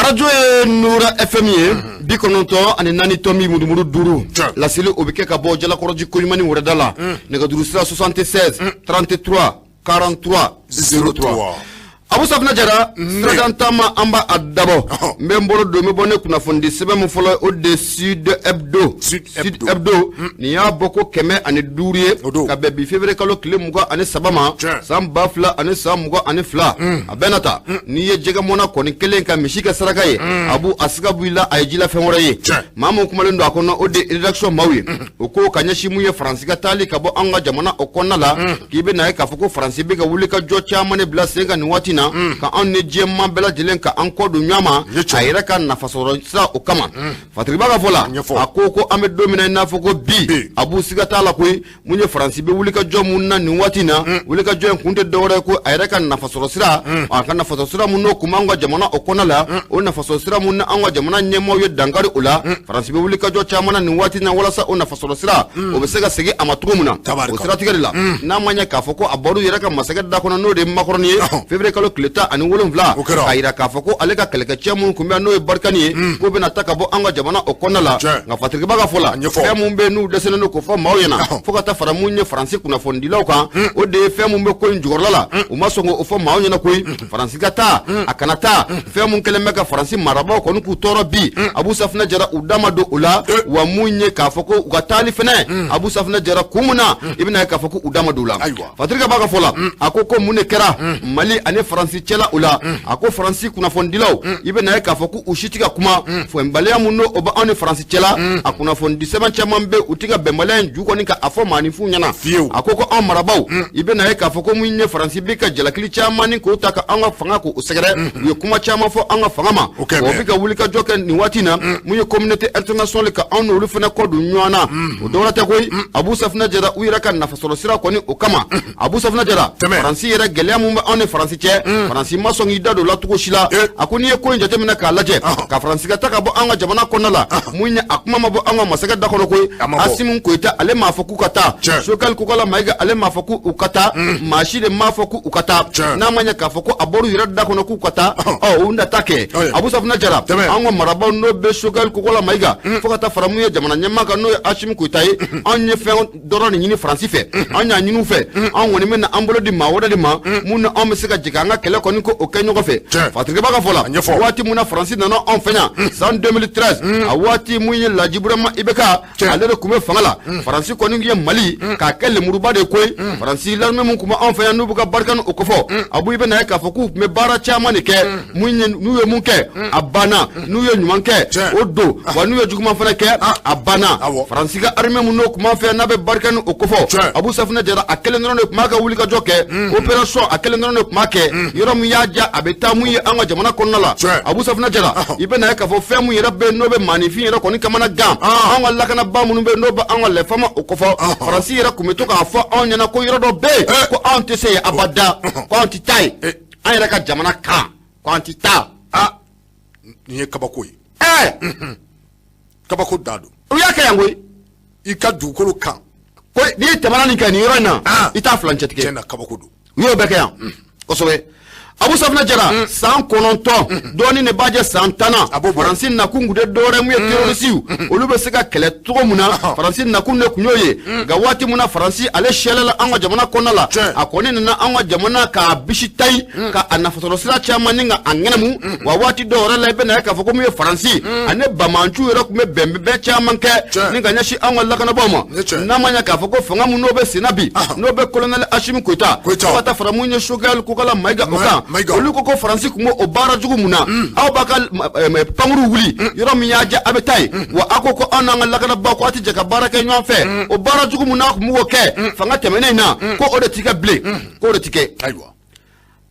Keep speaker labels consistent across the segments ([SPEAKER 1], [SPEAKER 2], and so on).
[SPEAKER 1] Arajo ye Nura FM ye 94 tomi murumuru 5 laseli o bɛ kɛ ka bɔ Jalakɔrɔji koɲuman wɛrɛda la nɛgɛjuru sira 76 33 43 03. Abu Safinɛ Jara sirakan taama an b'a dabɔ n bɛ n bolo don n bɛ bɔ ne kunnafonidi sɛbɛn min fɔlɔ o de Sud Hebdo. Sud Hebdo nin y'a bɔ ko 105 ye ka bɛn bi février kalo tile 23 ma san 2022. A bɛɛ na ta n'i ye jɛgɛmɔna kɔni kelen ka misi kɛ saraka ye Abu a siga b'i la a ye jila fɛn wɛrɛ ye. Maa min kumalen don a kɔnɔ o de rédaction maaw ye o ko ka ɲɛsin mun ye Faransi ka taali ka bɔ an ka jamana o kɔnɔna la k'i bɛ na ye k'a fɔ ko Faransi bɛ ka wuli ka jɔ caman de bila sen kan nin waati na ka anw ni diɲɛmaa bɛɛ lajɛlen ka an kɔ don ɲɔgɔn ma a yɛrɛ ka nafasɔrɔ sira o kama. Fatiriba ka fɔ la a ko an bɛ don min na i n'a fɔ ko bi Abu siga t'a la koyi mun ye Faransi bɛ wuli ka jɔ mun na nin waati na wuli ka jɔ in kun tɛ dɔwɛrɛ ye ko a yɛrɛ ka nafasɔrɔ sira a ka nafasɔrɔ sira mun n'o kun b'an ka jamana o kɔnɔ la o nafasɔrɔ sira mun na an ka jamana ɲɛmaaw ye dankari o la Faransi bɛ wuli ka jɔ caman na nin waati na walasa o nafasɔrɔ sira o bɛ se ka segin a ma cogo min na o siratigɛ de la n'a ma ɲɛ k'a fɔ ko a bɔr'u yɛrɛ ka masakɛ da kɔnɔ n'o de ye Macron ye février kalo tile 17 k'a yira k'a fɔ ko ale ka kɛlɛkɛcɛ minnu kun bɛ yan n'o ye Barkhane ye k'o bɛna ta ka bɔ an ka jamana o kɔnɔna la nka Fatiriba ka fɔ la fɛn mun bɛ n'u dɛsɛlen don k'o fɔ maaw ɲɛna fo ka taa fara mun ye Faransi kunnafonidilaw kan o de ye fɛn mun bɛ ko in jukɔrɔla la u ma sɔn k'o fɔ maaw ɲɛna koyi Faransi ka taa a kana taa fɛn mun kɛlen bɛ ka Faransi marabaaw kɔni k'u tɔɔrɔ bi Abu Safinɛ Jara u da ma don o la wa mun ye k'a fɔ ko u ka taali fɛnɛ Abu Safinɛ Jara kun mun na i bɛna ye k'a fɔ ko u da ma don o la. Fatirika b'a ka fɔ la a ko mun de kɛra Mali ani Faransi cɛla o la a ko Faransi kunnafonidilaw i bɛna ye k'a fɔ ko u si tɛ ka kuma bɛnbaliya mun n'o bɛ anw ni Faransi cɛla a kunnafonidi sɛbɛn caman bɛ u tɛ ka bɛnbaliya in ju kɔni ka a fɔ maaninfinw ɲɛna a ko anw marabaaw i bɛna ye k'a fɔ ko mun ye Faransi bɛ ka jalakili caman ni k'o ta ka an ka fanga k'o sɛgɛrɛ u ye kuma caman fɔ an ka fanga ma o bɛ ka wulikajɔ kɛ nin waati na mun ye communauté internationale ka anw n'olu fana kɔ don ɲɔgɔn na o dɔwɛrɛ tɛ koyi Abu Safinɛ Jara u yɛrɛ ka nafasɔrɔ sira kɔni o kama Abu Safinɛ Jara Faransi yɛrɛ gɛlɛya mun bɛ anw ni Faransi cɛ Faransi ma sɔn k'i da don o la cogo si la a ko n'i ye ko in jateminɛ k'a lajɛ ka Faransi ka taa ka bɔ an ka jamana kɔnɔna la mun ye a kuma ma bɔ an ka masakɛ da kɔnɔ koyi Asimi Goyita ale m'a fɔ k'u ka taa Choguel Kokala Mayiga ale m'a fɔ k'u ka taa maa si de m'a fɔ k'u ka taa n'a ma ɲɛ k'a fɔ ko a bɔr'u yɛrɛ da kɔnɔ k'u ka taa ɔ u na taa kɛ Abu Safinɛ Jara an ka marabaaw n'o bɛ Choguel Kokala Mayiga fo ka taa fara mun ye jamana ɲɛmaa kan n'o ye Asimi Goyita ye anw ye fɛn dɔrɔn de ɲini Faransi fɛ an y'a ɲini u fɛ an kɔni bɛna an bolo di maa wɛrɛ de ma mun ni anw bɛ se ka jɛ an ka kɛlɛ kɔni ko o kɛ ɲɔgɔn fɛ. Fatirikɛba ka fɔ la waati mun na Faransi nana anw fɛ yan san 2013 a waati mun ye Laji Burama IBK ale de tun bɛ fanga la Faransi kɔni ye Mali k'a kɛ lemuruba de ye koyi Faransi l'armée mun tun bɛ anw fɛ yan n'u bɛ ka Barkhane o kofɔ Abu i bɛna ye k'a fɔ k'u tun bɛ baara caman de kɛ mun ye n'u ye mun kɛ a banna n'u ye ɲuman kɛ o don wa n'u ye juguman fana kɛ a banna Faransi ka armée mun n'o tun b'an fɛ yan n'a bɛ Barkhane o kofɔ Abu Safinɛ Jara a kelen dɔrɔn de tun b'a ka wulikajɔ kɛ opération a kelen dɔrɔn de tun b'a kɛ yɔrɔ min y'a diya a bɛ taa mun ye an ka jamana kɔnɔna la Abu Safinɛ Jara i bɛna ye k'a fɔ fɛn mun yɛrɛ bɛ yen n'o bɛ maaninfin yɛrɛ kɔni kamana gan an ka lakanabaa minnu bɛ yen n'o bɛ an ka lɛfama o kofɔ Faransi yɛrɛ tun bɛ to k'a fɔ anw ɲɛna ko yɔrɔ dɔ bɛ yen ko anw tɛ se yen abada ko anw tɛ taa yen an yɛrɛ ka jamana kan ko an tɛ taa.
[SPEAKER 2] Nin ye kabako ye. Kabako da don.
[SPEAKER 1] U y'a kɛ yan koyi.
[SPEAKER 2] I ka dugukolo kan.
[SPEAKER 1] Ko n'i ye tɛmɛna nin kɛ nin yɔrɔ in na i t'a furancɛ tigɛ.
[SPEAKER 2] Tiɲɛ na kabako don.
[SPEAKER 1] U y'o bɛɛ kɛ yan kosɛbɛ. Abu Safinɛ Jara san 9 dɔɔnin de b'a jɛ san 10 na Faransi nakun tun tɛ dɔwɛrɛ mun ye terrorisiw olu bɛ se ka kɛlɛ cogo mun na Faransi nakun de tun y'o ye nka waati mun na Faransi ale sɛlɛla an ka jamana kɔnɔna la a kɔni nana an ka jamana k'a bisi tayi ka a nafasɔrɔ sira caman ni ka a ŋɛnɛmu wa waati dɔw yɛrɛ la i bɛna ye k'a fɔ ko mun ye Faransi ani banbaanciw yɛrɛ tun bɛ bɛnbɛn caman kɛ ni ka ɲɛsin an ka lakanabaaw ma n'a ma ɲɛ k'a fɔ ko fanga mun n'o bɛ senna bi n'o bɛ colonel Asimi Goyita fo ka taa fara mun ye Choguel Kokala Mayiga o kan olu ko Faransi tun b'o baara jugu mun na aw b'a ka pankuru wuli yɔrɔ min y'a diya a bɛ taa yen wa aw ko aw n'an ka lakanabaaw ko aw tɛ jɛ ka baara kɛ ɲɔgɔn fɛ o baara jugu mun n'a tun b'o kɛ fanga tɛmɛnen in na ko o de ti kɛ bilen k'o de ti kɛ.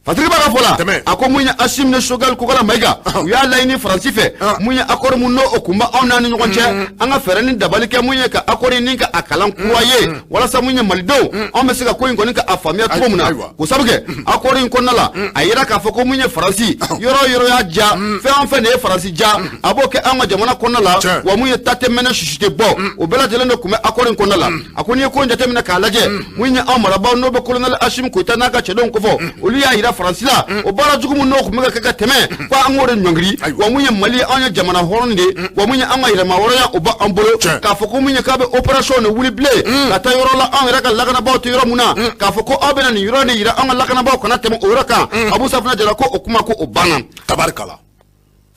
[SPEAKER 1] Fatiriba ka fɔ la a ko mun ye Asimi ni Choguel Kokala Mayiga u y'a laɲini Faransi fɛ mun ye accord mun n'o kun bɛ anw n'a ni ɲɔgɔn cɛ an ka fɛɛrɛ ni dabali kɛ mun ye ka accord ni ka a kalan kura ye walasa mun ye malidenw anw bɛ se ka ko in kɔni ka a faamuya cogo min na k'o sabu kɛ accord in kɔnɔna la a yira k'a fɔ ko mun ye Faransi yɔrɔ o yɔrɔ y'a ja fɛn o fɛn de ye Faransi ja a b'o kɛ an ka jamana kɔnɔna la wa mun ye ta tɛ mɛnɛ sisi tɛ bɔ o bɛɛ lajɛlen de tun bɛ accord in kɔnɔna la a ko n'i ye ko in jateminɛ k'a lajɛ mun ye anw marabaaw n'o bɛ colonel Asimi Goyita n'a ka cɛdenw kofɔ olu y'a yira yira Faransi la, o baara jugu min n'o tun bɛ ka kɛ ka tɛmɛ, ko an k'o de ɲɔngiri. Wa mun ye Mali ye, anw ye jamana hɔrɔn de ye, wa mun ye an ka yɛrɛma hɔrɔnya, o b'an bolo. K'a fɔ ko mun ye k'a bɛ opération de wuli bilen ka taa yɔrɔ la, anw yɛrɛ ka lakanabaaw tɛ yɔrɔ mun na, k'a fɔ ko aw bɛna nin yɔrɔ de yira an ka lakanabaaw kana tɛmɛ o yɔrɔ kan. Abu Safinɛ Jara ko o kuma ko o banna.
[SPEAKER 2] Tabarikala.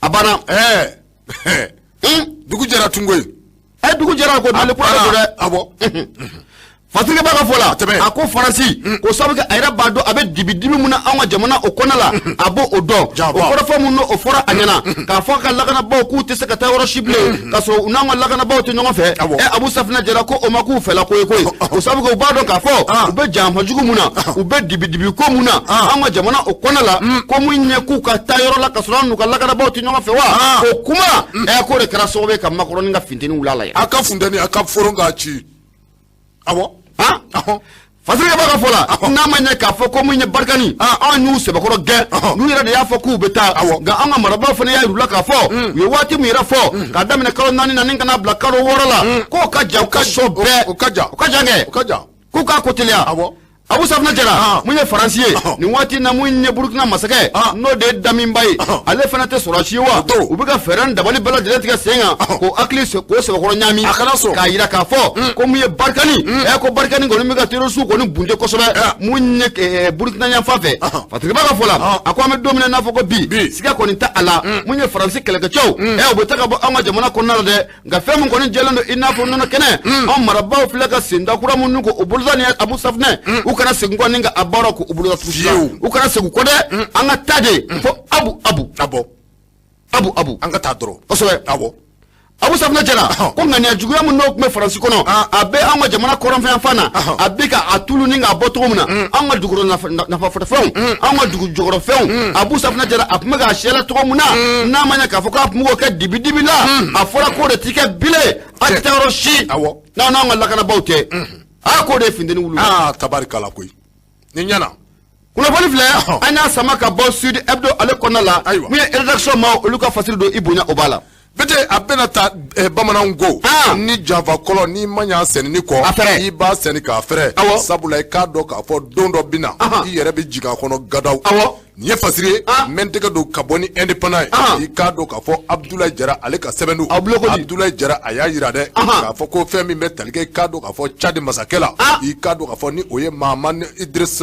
[SPEAKER 1] A banna.
[SPEAKER 2] Ɛɛ, dugu jɛra tun koyi.
[SPEAKER 1] Ɛ, dugu jɛra ko Mali kura don dɛ.
[SPEAKER 2] Awɔ.
[SPEAKER 1] Fasirikɛ b'a ka fɔ la,
[SPEAKER 2] Tɛmɛ.
[SPEAKER 1] a ko Faransi ko sabu kɛ a yɛrɛ b'a dɔn a bɛ dibi mun na anw ka jamana o kɔnɔ la, a b'o o dɔn.
[SPEAKER 2] Janfa.
[SPEAKER 1] O kɔrɔfɔ mun n'o o fɔra a ɲɛna k'a fɔ a ka lakanabaaw k'u tɛ se ka taa yɔrɔ si bilen k'a sɔrɔ u n'an ka lakanabaaw tɛ ɲɔgɔn fɛ. Ɛ, Abu Safinɛ Jara ko o ma k'u fɛla ko ye koyi, o sabu kɛ u b'a dɔn k'a fɔ u bɛ janfa jugu mun na, u bɛ dibi ko mun na anw ka jamana o kɔnɔ la, ko mun ye k'u ka taa yɔrɔ la k'a sɔrɔ an n'u ka lakanabaaw tɛ ɲɔgɔn fɛ wa, o kuma ɛ, k'o de kɛra sababu ye ka Macron ka funteni wuli a la yɛrɛ.
[SPEAKER 2] A ka funteni, a ka foron k'a ci. Awɔ.
[SPEAKER 1] Han, Fasirikɛ b'a ka fɔ la, n'a ma ɲɛ k'a fɔ ko mun ye Barikani, anw y'u sɛbɛkɔrɔ gɛn, n'u yɛrɛ de y'a fɔ k'u bɛ taa, nka an ka marabaaw fana y'a yir'u la k'a fɔ u ye waati min yɛrɛ fɔ k'a daminɛ kalo 4 na ni ka n'a bila kalo 6 la, k'o ka jan kosɛbɛ.
[SPEAKER 2] O ka jan.
[SPEAKER 1] O ka jan kɛ.
[SPEAKER 2] O ka jan.
[SPEAKER 1] K'u k'a ko teliya. Abu Safinɛ Jara, mun ye Faransi ye nin waati in na, mun ye Burukina masakɛ n'o de ye Damiba ye, ale fana tɛ sɔrɔsi ye wa, u bɛ ka fɛɛrɛ ni dabali bɛɛ lajɛlen tigɛ sen kan k'o hakili k'o sɛbɛkɔrɔ ɲaami,
[SPEAKER 2] A kana sɔn.
[SPEAKER 1] k'a yira k'a fɔ ko mun ye Barikani, ɛ, ko Barikani kɔni bɛ ka terroriste kɔni bunte kosɛbɛ mun ye Burukina yanfan fɛ. Fasirikɛba ka fɔ la, a ko an bɛ don min na i n'a fɔ ko bi, siga kɔni tɛ a la, mun ye Faransi kɛlɛkɛcɛw, ɛ, u bɛ taa ka bɔ anw ka jamana kɔnɔna la dɛ. Nka fɛn min kɔni jɛlen don i n'a fɔ nɔnɔ kɛnɛ, anw marabaaw filɛ ka senda kura minnu k'o boloda ni Abu Safinɛ, u kana segin kɔ ni ka a baara k'o boloda tugun.
[SPEAKER 2] Fiyewu.
[SPEAKER 1] U kana segin kɔ dɛ, an ka taa de fo abu abu.
[SPEAKER 2] Awɔ.
[SPEAKER 1] Abu abu.
[SPEAKER 2] An ka taa dɔrɔn.
[SPEAKER 1] Kosɛbɛ.
[SPEAKER 2] Awɔ.
[SPEAKER 1] Abu Safinɛ Jara ko ŋaniya juguya min n'o tun bɛ Faransi kɔnɔ, a bɛ anw ka jamana kɔrɔnfɛn fan na, a bɛ ka a tulu ni k'a bɔ cogo min na, anw ka dugukɔrɔ nafafɛnw, anw ka dugu jukɔrɔfɛnw, Abu Safinɛ Jara a tun bɛ k'a siyɛlɛ cogo min na, n'a ma ɲɛ k'a fɔ k'a tun b'o kɛ dibi dibi la, a fɔra k'o de ti kɛ bilen, a tɛ taa yɔrɔ si n'aw n'anw ka lakanabaaw tɛ. A k'o de ye funteni wuli.
[SPEAKER 2] Aa, tabarikala koyi. Ni ɲɛna.
[SPEAKER 1] Kunnafoni filɛ, an y'a sama ka bɔ Sud Hebdo ale kɔnɔna la.
[SPEAKER 2] Ayiwa.
[SPEAKER 1] Min ye rédaction maaw olu ka fasiri don, i bonya o b'a la.
[SPEAKER 2] Bete a bɛna ta bamananw ko ni janfa kɔlɔ n'i ma ɲa sɛnɛni kɔ,
[SPEAKER 1] A fɛrɛ.
[SPEAKER 2] i b'a sɛni k'a fɛrɛ. Sabula i k'a dɔn k'a fɔ don dɔ bɛ na, i yɛrɛ bɛ jigin a kɔnɔ gadaw. Nin ye fasiri ye, n bɛ n tɛgɛ don ka bɔ ni indépendant ye. I k'a dɔn k'a fɔ Abdoulaye Jara ale ka sɛbɛn don.
[SPEAKER 1] A bulon ko di?
[SPEAKER 2] Abdoulaye Jara a y'a yira dɛ k'a fɔ ko fɛn min bɛ tali kɛ, i k'a dɔn k'a fɔ Tchad masakɛ la, i k'a dɔn k'a fɔ ni o ye Mahamani Idriss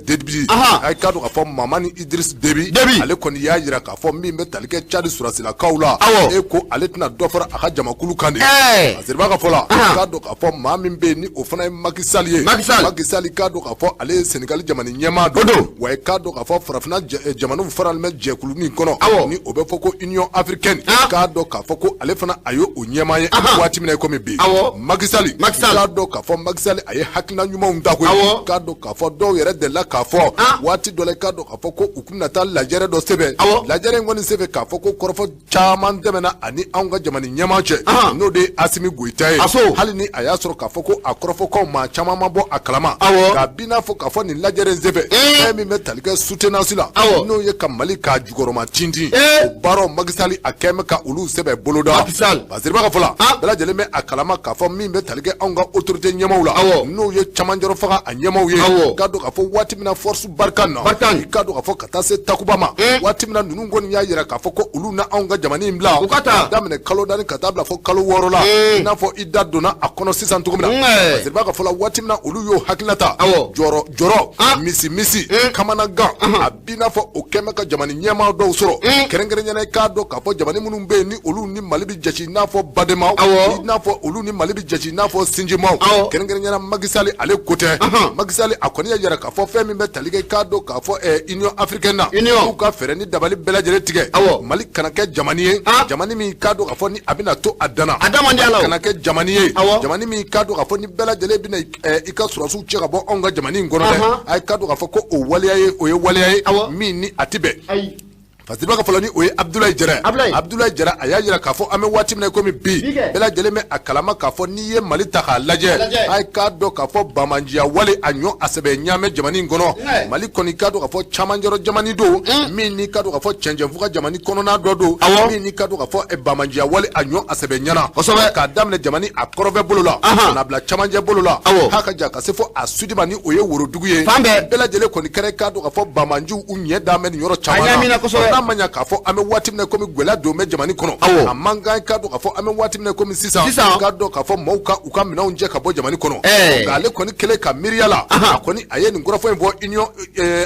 [SPEAKER 2] Déby, i k'a dɔn k'a fɔ Mahamani Idriss Déby,
[SPEAKER 1] Déby.
[SPEAKER 2] ale kɔni y'a yira k'a fɔ min bɛ tali kɛ Tchad sɔrɔdasilakaw la, e ko ale tɛna dɔ fara a ka jamakulu kan de. Asiriba ka fɔ la, i k'a dɔn k'a fɔ maa min bɛ yen ni o fana ye Macky Sall ye.
[SPEAKER 1] Macky Sall.
[SPEAKER 2] Macky Sall, i k'a dɔn k'a fɔ ale ye Sénégal jamana ɲɛmaa
[SPEAKER 1] O don.
[SPEAKER 2] Wa i k'a dɔn k'a fɔ farafinna jamanaw faralen bɛ jɛkulu min kɔnɔ, ni o bɛ fɔ ko Union africaine, k'a dɔn k'a fɔ ko ale fana a ye o ɲɛmaa ye waati min na i komi bi. Macky Sall,
[SPEAKER 1] Macky Sall.
[SPEAKER 2] i k'a dɔn k'a fɔ Macky Sall a ye hakilina ɲumanw ta koyi. K'a dɔn k'a fɔ dɔw yɛrɛ delila k'a fɔ waati dɔ la, i k'a dɔn k'a fɔ ko u tun bɛna taa lajɛrɛ dɔ sɛbɛn. Lajɛrɛ in kɔni sɛbɛn k'a fɔ ko kɔrɔfɔ caman tɛmɛna ani anw ka jamana ɲɛmaa cɛ, n'o de ye Assimi Goïta ye. Hali ni a y'a sɔrɔ k'a fɔ ko a kɔrɔfɔkaw maa caman ma bɔ a kalama, k'a bi n'a fɔ k'a fɔ nin lajɛrɛ in senfɛ, fɛn min bɛ tali kɛ soutenance la, n'o ye ka Mali k'a jukɔrɔma tintin, o baaraw Macky Sall a kɛn bɛ ka olu sɛbɛn boloda.
[SPEAKER 1] Macky Sall.
[SPEAKER 2] Basiriba ka fɔ la, bɛɛ lajɛlen bɛ a kalama k'a fɔ min bɛ tali kɛ anw ka autorité ɲɛmaaw la, n'o ye camancɛrɔ faga a ɲɛmaaw ye, k'a dɔn k'a fɔ waati min na force Barkhane na,
[SPEAKER 1] Barkhane.
[SPEAKER 2] i k'a dɔn k'a fɔ ka taa se Takuba ma, waati min na ninnu kɔni y'a yira k'a fɔ ko olu na anw ka jamana in bila
[SPEAKER 1] U ka taa.
[SPEAKER 2] daminɛ kalo 4 ka taa bila fɔ kalo 6 la, i n'a fɔ i da donna a kɔnɔ sisan cogo min na. Basiriba ka fɔ la, waati min na olu y'o hakilina ta, jɔrɔ jɔrɔ, misi misi, kamanagan, a b'i n'a fɔ o kɛn bɛ ka jamana ɲɛmaa dɔw sɔrɔ, kɛrɛnkɛrɛnnenya i k'a dɔn k'a fɔ jamana minnu bɛ yen ni olu ni Mali bɛ jate i n'a fɔ bademaw, i n'a fɔ olu ni Mali bɛ jate i n'a fɔ sinjimaw, kɛrɛnkɛrɛnnenya Macky Sall ale ko tɛ. Macky Sall a kɔni y'a yira k'a fɔ fɛn min bɛ tali kɛ, i k'a dɔn k'a fɔ Union africaine na,
[SPEAKER 1] Union.
[SPEAKER 2] k'u ka fɛɛrɛ ni dabali bɛɛ lajɛlen tigɛ, Mali kana kɛ jamana ye, jamana min k'a dɔn k'a fɔ ni a bɛna to a danna,
[SPEAKER 1] A da man di a la o.
[SPEAKER 2] kana kɛ jamana ye, jamana min k'a dɔn k'a fɔ ni bɛɛ lajɛlen bɛna i ka sɔrɔdasiw cɛ ka bɔ anw ka jamana in kɔnɔ dɛ, a k'a dɔn k'a fɔ ko o waleya ye, o ye waleya ye min ni a tɛ bɛn.
[SPEAKER 1] Ayi.
[SPEAKER 2] Fasiriba ka fɔ la, ni o ye Abdoulaye Jara.
[SPEAKER 1] Abdoulaye.
[SPEAKER 2] Abdoulaye Jara, a y'a jira k'a fɔ an bɛ waati min na komi bi,
[SPEAKER 1] Bi kɛ.
[SPEAKER 2] bɛɛ lajɛlen bɛ a kalama k'a fɔ n'i ye Mali ta k'a lajɛ,
[SPEAKER 1] Lajɛ.
[SPEAKER 2] a k'a dɔn k'a fɔ banbaanciya wale a ɲɔ a sɛbɛ ɲaamɛ jamana in kɔnɔ. Mali kɔni, k'a dɔn k'a fɔ camancɛrɔ jamana don min n'i k'a dɔn k'a fɔ cɛncɛnfuga jamana kɔnɔna dɔ don, min n'i k'a dɔn k'a fɔ banbaanciya wale a ɲɔ a sɛbɛ ɲɛna, k'a daminɛ jamana a kɔrɔfɛ bolo la, ka na bila camancɛ bolo la, k'a ka ja ka se fɔ a sud ma, ni o ye worodugu ye.
[SPEAKER 1] Fan bɛɛ.
[SPEAKER 2] Bɛɛ lajɛlen kɔni kɛra, k'a dɔn k'a fɔ banbaanciw u ɲɛ dan bɛ nin yɔrɔ caman
[SPEAKER 1] A ɲaamina kosɛbɛ.
[SPEAKER 2] na. N'a ma ɲa k'a fɔ an bɛ waati min na komi gɛlɛya don bɛ jamana kɔnɔ, a man kan, k'a dɔn k'a fɔ an bɛ waati min na komi sisan,
[SPEAKER 1] Sisan.
[SPEAKER 2] k'a dɔn k'a fɔ maaw ka u ka minɛnw cɛ ka bɔ jamana kɔnɔ. Nka ale kɔni kɛlen ka miiriya la, a kɔni a ye nin kɔrɔfɔ in fɔ Union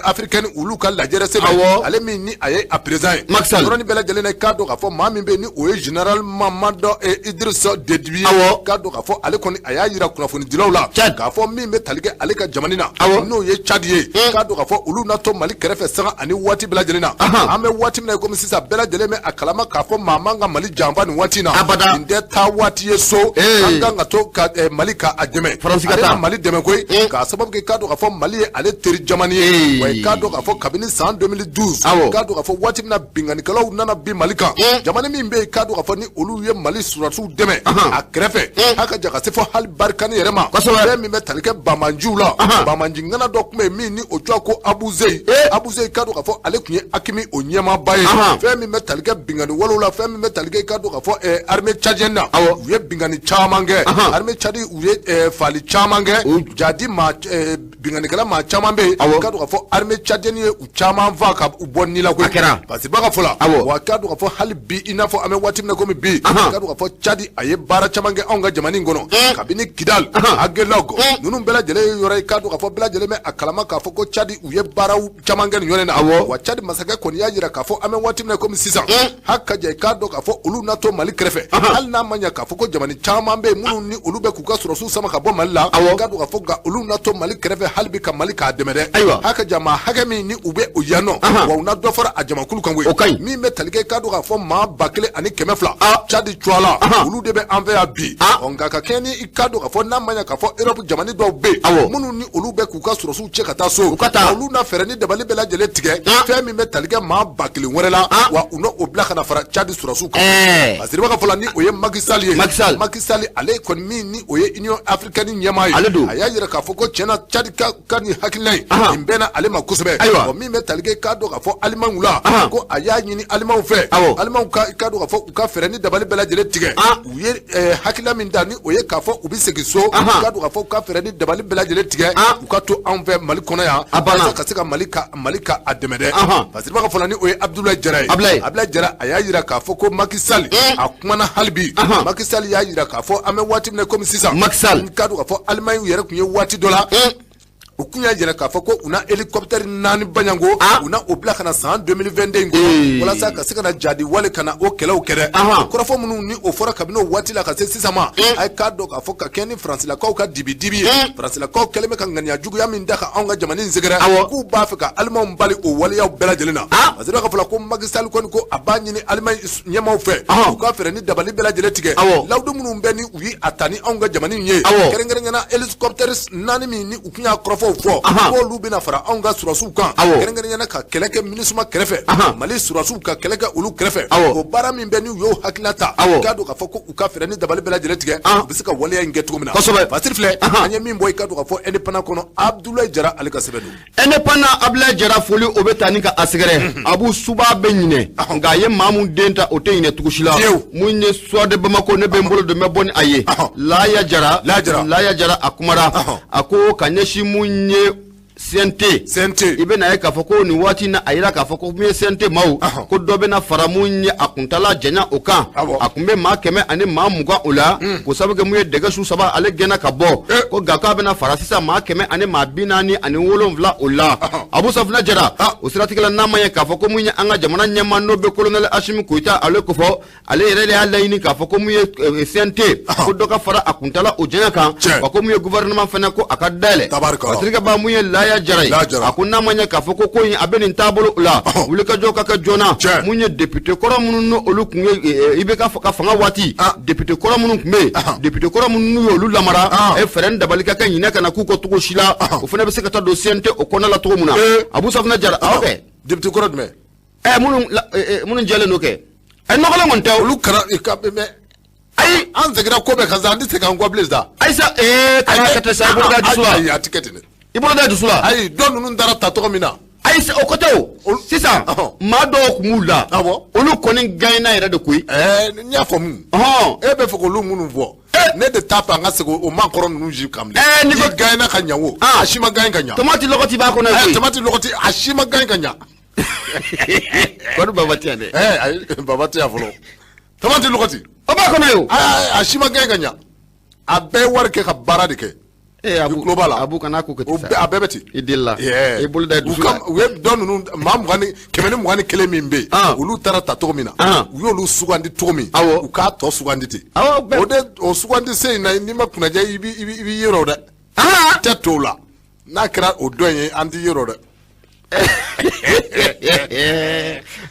[SPEAKER 2] africaine olu ka lajɛrɛ senfɛ, ale min ni a ye a président ye.
[SPEAKER 1] Macky Sall.
[SPEAKER 2] Yɔrɔnin bɛɛ lajɛlen na, k'a dɔn k'a fɔ maa min bɛ yen ni o ye général Mamadou Idriss Déby ye, k'a dɔn k'a fɔ ale kɔni a y'a jira kunnafonidilaw la
[SPEAKER 1] Tchad.
[SPEAKER 2] k'a fɔ min bɛ tali kɛ ale ka jamana na, n'o ye Tchad ye, k'a dɔn k'a fɔ olu na to Mali kɛrɛfɛ sanga ani waati bɛɛ lajɛlen na. An bɛ waati min na komi sisan, bɛɛ lajɛlen bɛ a kalama k'a fɔ maa man ka Mali janfa nin waati in na.
[SPEAKER 1] Abada.
[SPEAKER 2] Nin tɛ taa waati ye so. An kan ka to ka Mali ka a dɛmɛ.
[SPEAKER 1] Faransi ka
[SPEAKER 2] Ale
[SPEAKER 1] taa.
[SPEAKER 2] na Mali dɛmɛ koyi, k'a sababu kɛ, k'a dɔn k'a fɔ Mali ye ale teri jamana ye. Wa k'a dɔn k'a fɔ kabini san 2012, k'a dɔn k'a fɔ waati min na binkannikɛlaw nana bin Mali kan, jamana min bɛ yen, k'a dɔn k'a fɔ ni olu ye Mali sɔrɔdasiw dɛmɛ a kɛrɛfɛ, hali ka ja ka se fɔ hali Barkhane yɛrɛ ma, fɛn min bɛ tali kɛ banbaanciw la, banbaanci ŋana dɔ tun bɛ yen min ni o tɔgɔ ko Abu Zeyi. Abu Zeyi, k'a dɔn k'a fɔ ale tun ye AQMI o ɲɛmaaba ye. Fɛn min bɛ tali kɛ binkanni walew la, fɛn min bɛ tali kɛ, k'a dɔn k'a fɔ armée tchadienne na, u ye binkanni caman kɛ. Armée Tchad, u ye faali caman kɛ. Jadi maa binkannikɛla maa caman bɛ yen, k'a dɔn k'a fɔ armée tchadienne ye u caman fa ka u bɔ ni la koyi.
[SPEAKER 1] A kɛra.
[SPEAKER 2] Parce que ba ka fɔ la, wa k'a dɔn k'a fɔ hali bi, i n'a fɔ an bɛ waati min na komi bi, k'a dɔn k'a fɔ Tchad a ye baara caman kɛ anw ka jamana in kɔnɔ, kabini Kidal, Aguelhok, ninnu bɛɛ lajɛlen ye yɔrɔ ye, k'a dɔn k'a fɔ bɛɛ lajɛlen bɛ a kalama k'a fɔ ko Tchad u ye baaraw caman kɛ nin yɔrɔ in na. Wa Tchad masakɛ kɔni y'a jira k'a fɔ an bɛ waati min na komi sisan, hali ka jɛ, k'a dɔn k'a fɔ olu na to Mali kɛrɛfɛ, hali n'a ma ɲɛ k'a fɔ ko jamana caman bɛ yen minnu ni olu bɛ k'u ka sɔrɔdasiw sama ka bɔ Mali la, k'a dɔn k'a fɔ nka olu na to Mali kɛrɛfɛ hali bi ka Mali k'a dɛmɛ dɛ. Hali ka ja maa hakɛ min ni u bɛ o yan nɔ, wa u na dɔ fara a jamakulu kan koyi.
[SPEAKER 1] O ka ɲi.
[SPEAKER 2] Min bɛ tali kɛ, k'a dɔn k'a fɔ maa 1200 Tchad cuwa la, olu de bɛ an fɛ yan bi. Ɔ nka ka kɛɲɛ ni i k'a dɔn k'a fɔ n'a ma ɲɛ k'a fɔ Europe jamana dɔw bɛ yen minnu ni olu bɛ k'u ka sɔrɔdasiw cɛ ka taa so,
[SPEAKER 1] U ka taa.
[SPEAKER 2] olu na fɛɛrɛ ni dabali bɛɛ lajɛlen tigɛ, fɛn min bɛ tali kɛ maa 1000 wɛrɛ la, wa u n'o bila ka na fara Tchad sɔrɔdasiw kan. Fasiriba ka fɔ la, ni o ye Macky Sall ye.
[SPEAKER 1] Macky Sall.
[SPEAKER 2] Macky Sall, ale kɔni min ni o ye Union africaine ɲɛmaa ye,
[SPEAKER 1] Ale don.
[SPEAKER 2] a y'a jira k'a fɔ ko tiɲɛna Tchad ka nin hakilina in, nin bɛnna ale ma kosɛbɛ. Ɔ min bɛ tali kɛ, k'a dɔn k'a fɔ Alimaɲi la, ko a y'a ɲini Alimaɲi fɛ, Alimaɲi ka k'a dɔn k'a fɔ u ka fɛɛrɛ ni dabali bɛɛ lajɛlen tigɛ. U ye hakilina min ta, ni o ye k'a fɔ u bɛ segin so, k'a dɔn k'a fɔ u ka fɛɛrɛ ni dabali bɛɛ lajɛlen tigɛ, u ka to anw fɛ Mali kɔnɔ yan,
[SPEAKER 1] A banna.
[SPEAKER 2] walasa ka se ka Mali ka a dɛmɛ dɛ. Fasiriba ka fɔ la, ni o ye Abdoulaye Jara ye.
[SPEAKER 1] Abdoulaye.
[SPEAKER 2] Abdoulaye Jara, a y'a jira k'a fɔ ko Macky Sall a kumana hali bi. Macky Sall y'a jira k'a fɔ an bɛ waati min na komi sisan,
[SPEAKER 1] Macky Sall.
[SPEAKER 2] k'a dɔn k'a fɔ Allemagne yɛrɛ tun ye waati dɔ la, u kun y'a jira k'a fɔ ko u na hélicoptère 4 baɲango, u na o bila ka na san 2022 in kɔnɔ, walasa ka se ka na jadi wale ka na o kɛlɛw kɛ dɛ. Kɔrɔfɔ minnu ni o fɔra kabini o waati la ka se sisan ma, a ye k'a dɔn k'a fɔ ka kɛ ni Faransilakaw ka dibi-dibi ye, Faransilakaw kɛlen bɛ ka ŋaniya juguya min da ka anw ka jamana in sɛgɛrɛ, k'u b'a fɛ ka Alimanw bali o waleyaw bɛɛ lajɛlen na. Parce que ka fɔ la ko Macky Sall kɔni ko a b'a ɲini Alimaɲi ɲɛmaaw fɛ, u ka fɛɛrɛ ni dabali bɛɛ lajɛlen tigɛ, lawudu minnu bɛ ni u ye a ta ni anw ka jamana in ye, kɛrɛnkɛrɛnnenya la hélicoptère 4 min ni u kun y'a kɔrɔfɔw fɔ, k'olu bɛna fara anw ka sɔrɔdasiw kan, kɛrɛnkɛrɛnnenya la ka kɛlɛ kɛ MINUSMA kɛrɛfɛ, Mali sɔrɔdasiw ka kɛlɛ kɛ olu kɛrɛfɛ. O baara min bɛ ni u y'o hakilina ta, k'a dɔn k'a fɔ ko u ka fɛɛrɛ ni dabali bɛɛ lajɛlen tigɛ, u bɛ se ka waleya in kɛ cogo min na. Fasiri filɛ, an ye min bɔ, i ka dɔn k'a fɔ Indépendant kɔnɔ, Abdoulaye Jara ale ka sɛbɛn don.
[SPEAKER 1] Indépendant, Abdoulaye Jara foli o bɛ taa ni ka a sɛgɛrɛ. Abu Suba bɛ ɲinɛ, nka a ye maa mun den ta, o tɛ ɲinɛ cogo si la. Mun ye Soir de Bamako, ne bɛ n bolo don n bɛ bɔ ni a ye. Laya Jara.
[SPEAKER 2] Laya Jara.
[SPEAKER 1] Laya Jara a kumara, a ko ka ɲɛsin mun ye CNT.
[SPEAKER 2] CNT.
[SPEAKER 1] I bɛna ye k'a fɔ ko nin waati in na, a yira k'a fɔ ko mun ye CNT maaw, ko dɔ bɛna fara mun ye a kuntala janya o kan. A kun bɛ maa 120 o la, k'o sababu kɛ mun ye dɛgɛ su 3 ale gɛnna ka bɔ, ko nka k'a bɛna fara sisan maa 147 o la. Abu Safunɛ Jara, o siratigɛ la, n'a ma ɲɛ k'a fɔ ko mun ye an ka jamana ɲɛmaa n'o bɛ colonel Assimi Goïta ale kofɔ, ale yɛrɛ de y'a laɲini k'a fɔ ko mun ye CNT, ko dɔ ka fara a kuntala o janya kan, wa ko mun ye gouvernement fana ko a ka dayɛlɛ. Fasirikɛ ba, mun ye Laya Jara ye, a ko n'a ma ɲɛ k'a fɔ ko ko in a bɛ nin taabolo la, wulikajɔ ka kɛ joona. Mun ye député kɔrɔ minnu n'o olu kun ye IBK ka fanga waati, député kɔrɔ minnu tun bɛ yen, député kɔrɔ minnu n'u y'olu lamara, e fɛɛrɛ ni dabali ka kɛ ɲinɛ kana k'u kɔ cogo si la, o fana bɛ se ka taa don CNT o kɔnɔna la cogo min na. Abu Safunɛ Jara, awɔ kɛ.
[SPEAKER 2] Député kɔrɔ jumɛn?
[SPEAKER 1] Minnu jɛlen don kɛ nɔgɔlen kɔni tɛ
[SPEAKER 2] olu kana mais
[SPEAKER 1] ayi
[SPEAKER 2] an seginna ko bɛɛ kan sa, an tɛ se k'an kɔ bilen sa.
[SPEAKER 1] Ayi sa, kana kɛ ten sa, i bolo da dusu la.
[SPEAKER 2] Ayi, a tɛ kɛ ten dɛ.
[SPEAKER 1] I bolo da dusu la.
[SPEAKER 2] Ayi, dɔ ninnu taara ta tɔgɔ min na.
[SPEAKER 1] Ayi, o ko tɛ o, sisan maa dɔw tun b'u la, olu kɔni gagné yɛrɛ de koyi.
[SPEAKER 2] N y'a faamu. E bɛ fɛ k'olu minnu fɔ. Ne de t'a fɛ an ka segin o maakɔrɔ ninnu si kan bilen.
[SPEAKER 1] N'i ko
[SPEAKER 2] gagné ka ɲa o, a si ma gagné ka ɲa.
[SPEAKER 1] Tomati lɔgɔti b'a kɔnɔ koyi.
[SPEAKER 2] Tomati lɔgɔti, a si ma gagné ka ɲa.
[SPEAKER 1] Kɔni baba tɛ yan dɛ.
[SPEAKER 2] Ayi, baba tɛ yan fɔlɔ. Tomati lɔgɔti.
[SPEAKER 1] O b'a kɔnɔ yen o.
[SPEAKER 2] A si ma gagné ka ɲa. A bɛɛ ye wari kɛ ka baara de kɛ.
[SPEAKER 1] Abu
[SPEAKER 2] tulo b'a la.
[SPEAKER 1] Abu kana ko kɛ ten sa.
[SPEAKER 2] A bɛɛ bɛ ten.
[SPEAKER 1] I delila. I bolo da dusu la.
[SPEAKER 2] U ye dɔ ninnu maa 121 min bɛ yen. Olu taara ta cogo min na. U y'olu sugandi cogo min. U k'a tɔ sugandi ten.
[SPEAKER 1] Awɔ.
[SPEAKER 2] O de o sugandi sen in na, n'i ma kunnadiya i b'i yɛrɛ o dɛ. Tɛ t'o la. N'a kɛra o dɔ in ye, an t'i yɛrɛ o dɛ.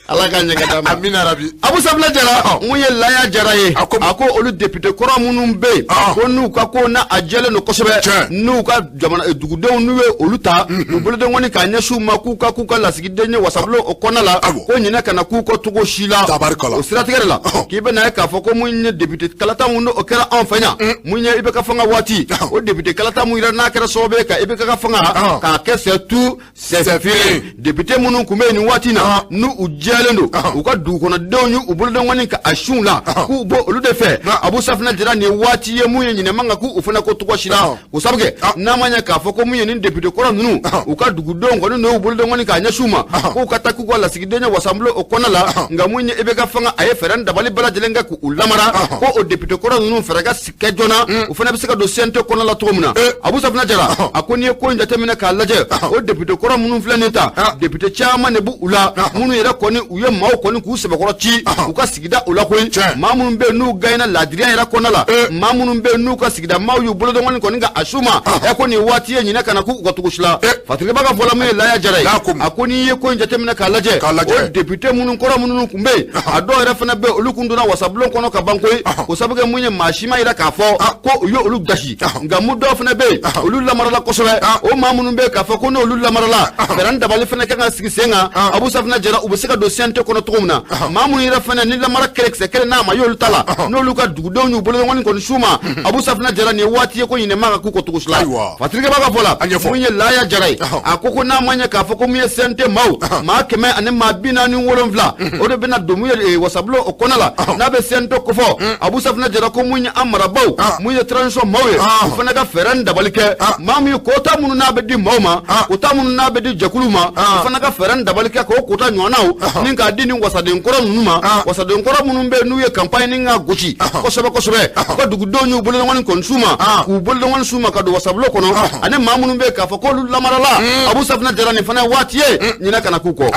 [SPEAKER 1] Ala ka ɲɛ ka d'a ma.
[SPEAKER 2] Amina rabi.
[SPEAKER 1] Abu Safina Jara, mun ye Laya Jara ye, a ko olu député kɔrɔ minnu bɛ yen, ko n'u ka ko n'a a jɛlen don kosɛbɛ, n'u ka jamana dugudenw n'u ye olu ta, u bolodenkɔni k'a ɲɛsin u ma k'u ka lasigiden ye wasabulon o kɔnɔna la, ko ɲinɛ kana k'u kɔ cogo si la. O siratigɛ de la, k'i bɛna ye k'a fɔ ko mun ye député kalata mun o kɛra anw fɛ yan, mun ye IBK fanga waati, o député kalata mun yɛrɛ n'a kɛra sababu ye ka IBK ka fanga k'a kɛ c'est tout c'est fini. Député minnu tun bɛ yen nin waati in na, n'u u jɛlen don, u ka dugukɔnɔdenw y'u bolodenkɔni ka a siw la k'u bɔ olu de fɛ. Abu Safina Jara, nin ye waati ye mun ye ɲinɛ man kan k'u fana ko cogo si la. O sabu kɛ n'a ma ɲɛ k'a fɔ ko mun ye nin député kɔrɔ ninnu, u ka dugudenw kɔni n'u bolodenkɔni k'a ɲɛsin u ma k'u ka taa k'u ka lasigiden ye wasabulon o kɔnɔna la, nka mun ye IBK fanga a ye fɛɛrɛ dabali bɛɛ lajɛlen kɛ k'u lamara, ko o député kɔrɔ ninnu fɛɛrɛ ka kɛ joona, u fana bɛ se ka don CNT kɔnɔna la cogo min na. Abu Safina Jara, a ko n'i ye ko in jateminɛ k'a lajɛ, o député kɔrɔ minnu filɛ nin ta, député caman de b'u la minnu yɛrɛ kɔni u ye maaw kɔni k'u sɛbɛkɔrɔ ci u ka sigida o la koyi. Maa minnu bɛ yen n'u gagné laadiriya yɛrɛ kɔnɔna la, maa minnu bɛ yen n'u ka sigida maaw y'u bolodɔngɔni kɔni ka a su ma, ko nin waati ye ɲinɛ kana k'u ka tugu si la. Fatiriba ka fɔ la mun ye Laya Jara ye, a ko n'i ye ko in jateminɛ k'a lajɛ, o député minnu kɔrɔ minnu tun bɛ yen, a dɔw yɛrɛ fana bɛ yen olu kun donna wasabulon kɔnɔ ka ban koyi. O sabu kɛ mun ye maa si ma yira k'a fɔ ko u ye olu gasi, nka mun dɔw fana bɛ yen olu lamarala kosɛbɛ. O maa minnu bɛ yen k'a fɔ ko n'olu lamarala, fɛɛrɛ dabali fana kan ka sigi sen kan. Abu Safina Jara, u bɛ se ka don CNT kɔnɔ cogo min na, maa minnu yɛrɛ fana ni lamara kɛlɛ kisɛ kelen n'a ma y'olu ta la, n'olu ka dugudenw y'u bolodɔngɔni kɔni s'u ma, Abu Safina Jara, nin ye waati ye ko ɲinɛ man kan k'u kɔ cogo si la. Fatirikɛ b'a ka fɔ la mun ye Laya Jara ye, a ko n'a ma ɲɛ k'a fɔ ko mun ye CNT maaw maa 147, o de bɛna don mun ye wasabulon o kɔnɔ la, n'a bɛ CNT kofɔ. Abu Safina Jara ko mun ye an marabaaw, mun ye transition maaw ye, u fana ka fɛɛrɛ ni dabali kɛ, maa min ye kota minnu n'a bɛ di maaw ma, kota minnu n'a bɛ di jɛkulu ma, u fana ka fɛɛrɛ ni dabali kɛ k'o kota ɲɔgɔnnaw ni k'a di nin wasaden kɔrɔ ninnu ma, wasaden kɔrɔ minnu bɛ yen n'u ye campagne ni ka gosi kosɛbɛ kosɛbɛ, u ka dugudenw y'u bolodɔngɔni kɔni s'u ma, k'u bolodɔngɔni s'u ma ka don wasabulon kɔnɔ, ani maa minnu bɛ yen k'a fɔ k'olu lamarala. Abu Safina Jara, nin fana ye waati ye ɲinɛ kana k'u kɔ.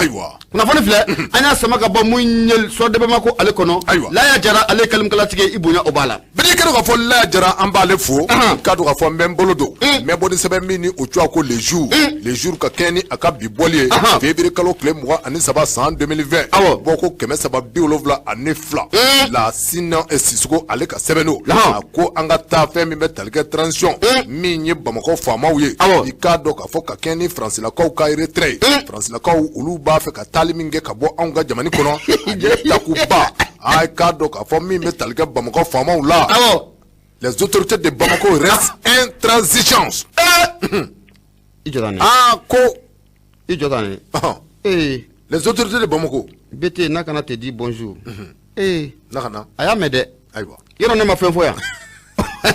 [SPEAKER 1] Kunnafoni filɛ, an y'a sama ka bɔ mun ye Sɔdɛbɛma ko ale kɔnɔ. Laya Jara, ale ye kalimkalatigi ye, i bonya o b'a la.
[SPEAKER 2] Bɛɛ kɛra k'a fɔ Laya Jara, an b'ale fo, k'a dɔn k'a fɔ n bɛ n bolo don n bɛ bɔ ni sɛbɛn min ni o cogoya ko les jours, les jours ka kɛɲɛ ni a ka bi bɔli ye février kalo tile 23 san 2020, bɔ ko 372, Lasina Sisoko ale ka sɛbɛn don. A ko an ka taa fɛn min bɛ tali kɛ transition min ye Bamakɔ faamaw ye, i k'a dɔn k'a fɔ ka kɛɲɛ ni Faransilakaw ka retrait ye, Faransilakaw olu b'a fɛ ka taali min kɛ ka bɔ anw ka jamana kɔnɔ, takuba, a k'a dɔn k'a fɔ min bɛ tali kɛ Bamakɔ faamaw la. Les autorités de Bamako restent intransigeantes. Ah, ko.
[SPEAKER 1] I jɔ tan
[SPEAKER 2] dɛ. Les autorités de Bamako.
[SPEAKER 1] BT n'a kana te di bonjour.
[SPEAKER 2] N'a kana.
[SPEAKER 1] A y'a mɛn dɛ.
[SPEAKER 2] Ayiwa.
[SPEAKER 1] Yɔrɔ ne ma fɛn fɔ yan.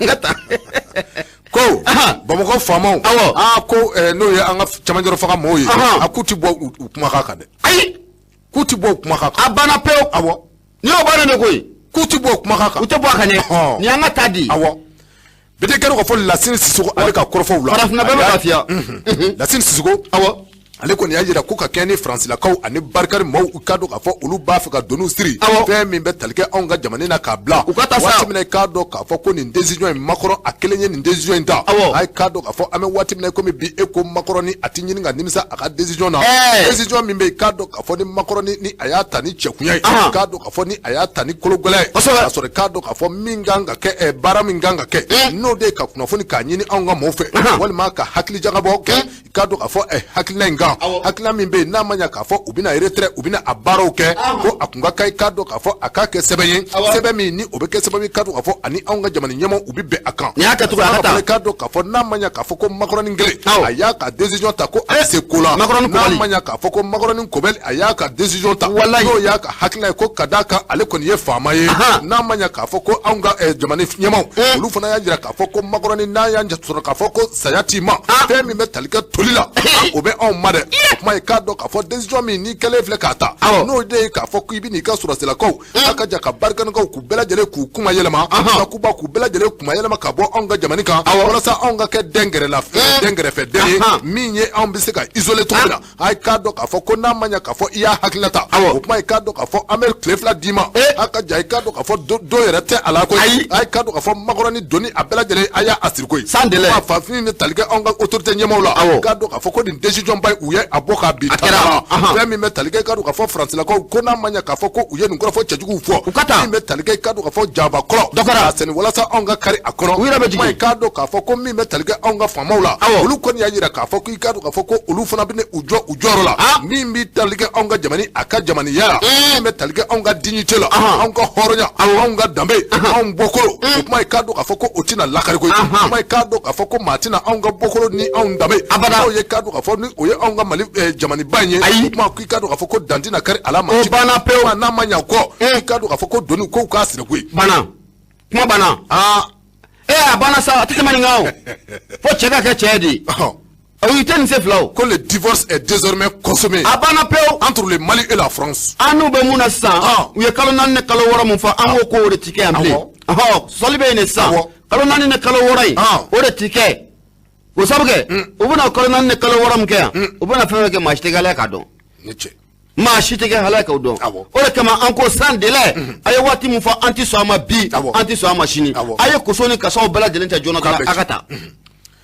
[SPEAKER 1] N ka taa.
[SPEAKER 2] Ko Bamakɔ faamaw.
[SPEAKER 1] Awɔ.
[SPEAKER 2] Ah, ko n'o ye an ka cɛmancɛrɔ fanga mɔgɔw ye. A k'u ti bɔ u kumakan kan dɛ.
[SPEAKER 1] Ayi.
[SPEAKER 2] K'u ti bɔ u kumakan kan.
[SPEAKER 1] A banna pewu.
[SPEAKER 2] Awɔ.
[SPEAKER 1] Ni y'o bannen de koyi.
[SPEAKER 2] K'u ti bɔ u kumakan kan.
[SPEAKER 1] U tɛ bɔ a kan dɛ. Nin y'an ka ta di.
[SPEAKER 2] Awɔ. Bɛɛ kɛra k'a fɔ Lasine Sisoko ale ka kɔrɔfɔw la.
[SPEAKER 1] Farafinna bɛɛ bɛ lafiya.
[SPEAKER 2] Lasine Sisoko.
[SPEAKER 1] Awɔ.
[SPEAKER 2] Ale kɔni y'a jira ko ka kɛɲɛ ni Faransilakaw ani barikari maaw, u k'a dɔn k'a fɔ olu b'a fɛ ka doniw siri fɛn min bɛ tali kɛ anw ka jamana na k'a bila.
[SPEAKER 1] U ka taa sa.
[SPEAKER 2] Waati min na i k'a dɔn k'a fɔ ko nin décision in Macron a kelen ye nin décision in ta.
[SPEAKER 1] Awɔ.
[SPEAKER 2] A ye k'a dɔn k'a fɔ an bɛ waati min na komi bi e ko Macron ni a ti ɲini ka nimisa a ka décision na. Décision min bɛ yen i k'a dɔn k'a fɔ ni Macron ni a y'a ta ni cɛkunya ye. K'a dɔn k'a fɔ ni a y'a ta ni kologɛlɛya ye.
[SPEAKER 1] Kosɛbɛ.
[SPEAKER 2] K'a sɔrɔ i k'a dɔn k'a fɔ min kan ka kɛ baara min kan ka kɛ, n'o de ye ka kunnafoni k'a ɲini anw ka maaw fɛ, walima ka hakili jagabɔ kɛ, i k'a dɔn k'a fɔ hakilina in kan. kan, hakilina min bɛ yen n'a ma ɲa k'a fɔ u bɛna retrait, u bɛna a baaraw kɛ, ko a kun ka kan i k'a dɔn k'a fɔ a k'a kɛ sɛbɛn ye, sɛbɛn min ni o bɛ kɛ sababu ye k'a dɔn k'a fɔ ani anw ka jamana ɲɛmaaw u bɛ bɛn a kan.
[SPEAKER 1] Nin y'a kɛcogo ye, a ka taa.
[SPEAKER 2] I k'a dɔn k'a fɔ n'a ma ɲa k'a fɔ ko Macron kelen a y'a ka décision ta ko a tɛ se ko la,
[SPEAKER 1] Macron
[SPEAKER 2] n'a ma ɲa k'a fɔ ko Macron Kobɛli a y'a ka décision ta, n'o y'a ka hakilina ye ko ka d'a kan ale kɔni ye faama ye, n'a ma ɲa k'a fɔ ko anw ka jamana ɲɛmaaw olu fana y'a jira k'a fɔ ko Macron n'a y'a sɔrɔ k'a fɔ ko saya t'i ma, fɛn min bɛ tali kɛ toli la o bɛ anw ma dɛ. O kuma ye k'a dɔn k'a fɔ décision min n'i kɛlen filɛ k'a ta, n'o de ye k'a fɔ k'i bɛ n'i ka sɔrɔsilakaw a ka ja ka barikanikaw k'u bɛɛ lajɛlen k'u kuma yɛlɛma, bakuba k'u bɛɛ lajɛlen kuma yɛlɛma ka bɔ anw ka jamana kan, walasa anw ka kɛ dɛnkɛrɛfɛ den ye min ye anw bɛ se ka isoler cogo min na. A k'a dɔn k'a fɔ ko n'a ma ɲa k'a fɔ i y'a hakilina ta, o kuma ye k'a dɔn k'a fɔ an bɛ tile 2 d'i ma, a ka ja i k'a dɔn k'a fɔ dɔ yɛrɛ tɛ a la koyi, a k'a dɔn k'a fɔ Macron doni a bɛɛ lajɛlen a y'a siri koyi.
[SPEAKER 1] Sans délai.
[SPEAKER 2] Fafin ni tali kɛ anw ka autorité ɲɛmaaw la, k'a dɔn k'a fɔ ko nin décision ba u ye a bɔ k'a bin ta la, fɛn min bɛ tali kɛ k'a dɔn k'a fɔ Faransilakaw ko n'a ma ɲa k'a fɔ ko u ye nin kɔrɔfɔ cɛjuguw fɔ,
[SPEAKER 1] u ka taa
[SPEAKER 2] min bɛ tali kɛ k'a dɔn k'a fɔ jaba kɔrɔ
[SPEAKER 1] dɔ kɛra
[SPEAKER 2] a sɛni walasa anw ka kari a kɔnɔ,
[SPEAKER 1] u yɛrɛ bɛ jigin,
[SPEAKER 2] k'a dɔn k'a fɔ ko min bɛ tali kɛ anw ka faamaw la, olu kɔni y'a jira k'a fɔ k'i k'a dɔn k'a fɔ ko olu fana bɛ u jɔ u jɔyɔrɔ la, min bɛ tali kɛ anw ka jamana a ka jamanaya la, min bɛ tali kɛ anw ka dignité la, anw ka hɔrɔnya, anw ka danbe, anw bɔkolo, o kuma ye k'a dɔn k'a fɔ ko o tɛna lakari koyi, o kuma ye k'a dɔn k'a fɔ ko maa tɛna anw ka bɔkolo ni anw danbe, n'o ye k'a dɔn k'a fɔ ni o ye anw ka Mali jamanaba in ye, o kuma k'i k'a dɔn k'a fɔ ko dan tɛna kari a la maa
[SPEAKER 1] o banna pewu,
[SPEAKER 2] n'a ma ɲa kɔ k'i k'a dɔn k'a fɔ ko doni kow k'a siri koyi.
[SPEAKER 1] Banna, kuma banna. A banna sa, a tɛ tɛmɛ nin kan o, fo cɛ ka kɛ cɛ ye de. I tɛ nin se fila o.
[SPEAKER 2] Ko le divorce est désormais consommé.
[SPEAKER 1] A banna pewu.
[SPEAKER 2] Entre le Mali et la France.
[SPEAKER 1] An n'u bɛ mun na sisan. U ye kalo 4 ni kalo 6 mun fɔ, an ko k'o de ti kɛ yan bilen. Sɔsɔli bɛ yen de sisan. Kalo 4 ni kalo 6 in. O de ti kɛ. O sabu kɛ. U bɛna kalo 4 ni kalo 6 min kɛ yan. U bɛna fɛn fɛn kɛ maa si tɛ kɛ ala k'a dɔn.
[SPEAKER 2] Ni cɛ.
[SPEAKER 1] Maa si tɛ kɛ ala k'o dɔn. O de kama an ko sans délai. A ye waati min fɔ an ti sɔn a ma bi. An ti sɔn a ma sini. A ye koso ni kasaw bɛɛ lajɛlen ta joona dɔrɔn a ka taa.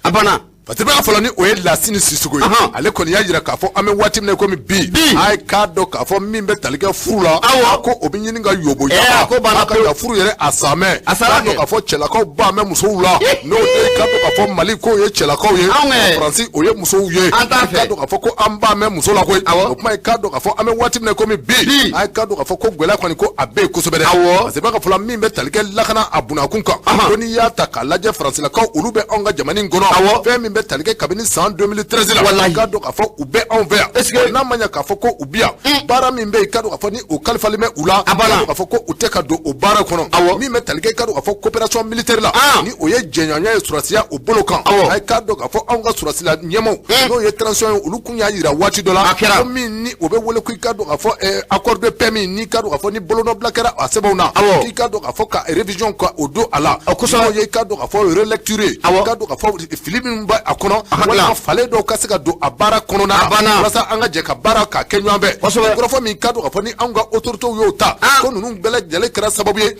[SPEAKER 1] A banna.
[SPEAKER 2] Fatiba fɔlɔ ni o ye Lasini Sisoko ye, ale kɔni y'a jira k'a fɔ an bɛ waati min na komi bi, a ye k'a dɔn k'a fɔ min bɛ tali kɛ furu la, ko o bɛ ɲini ka yobo yaba,
[SPEAKER 1] ko banna
[SPEAKER 2] pewu, ka furu yɛrɛ a samɛ,
[SPEAKER 1] a sara
[SPEAKER 2] kɛ, k'a fɔ cɛlakaw ba mɛ musow la, n'o tɛ k'a dɔn k'a fɔ Mali k'o ye cɛlakaw ye, Faransi o ye musow ye,
[SPEAKER 1] an t'a fɛ,
[SPEAKER 2] k'a dɔn k'a fɔ ko an ba mɛ muso la koyi, o kuma ye k'a dɔn k'a fɔ an bɛ waati min na komi bi, a ye k'a dɔn k'a fɔ ko gɛlɛya kɔni ko a bɛ yen kosɛbɛ dɛ, parce que b'a ka fɔ min bɛ tali kɛ lakana a bunakun kan, ko n'i y'a ta k'a lajɛ Faransilakaw olu bɛ anw ka jamana in kɔnɔ, fɛn min bɛ tali kɛ kabini san 2013 la, k'a dɔn k'a fɔ u bɛ anw fɛ yan,
[SPEAKER 1] est-ce que
[SPEAKER 2] n'a ma ɲa k'a fɔ ko u bi yan, baara min bɛ yen k'a dɔn k'a fɔ ni o kalifalen bɛ u la,
[SPEAKER 1] a banna,
[SPEAKER 2] k'a fɔ ko u tɛ ka don o baara kɔnɔ, min bɛ tali kɛ k'a dɔn k'a fɔ coopération militaire la, ni o ye jɛɲɔgɔnya ye sɔrɔsiya o bolo kan, a ye k'a dɔn k'a fɔ anw ka sɔrɔsila ɲɛmaaw n'o ye transition ye, olu kun y'a jira waati dɔ la, ko min ni o bɛ wele ko i k'a dɔn k'a fɔ accord de paix min n'i k'a dɔn k'a fɔ ni bolonɔbila kɛra a sɛbɛnw na, k'i k'a dɔn k'a fɔ ka révision ka o don a la, n'o ye i k'a dɔn k'a fɔ relecture, k'a dɔn k'a fɔ fili min bɛ a kɔnɔ, walima falen dɔw ka se ka don a baara kɔnɔna na, walasa an ka jɛ ka baara k'a kɛ ɲɔgɔn fɛ. Kɔrɔfɔ min k'a dɔn k'a fɔ ni anw ka autorités y'o ta, ko ninnu bɛɛ lajɛlen kɛra sababu ye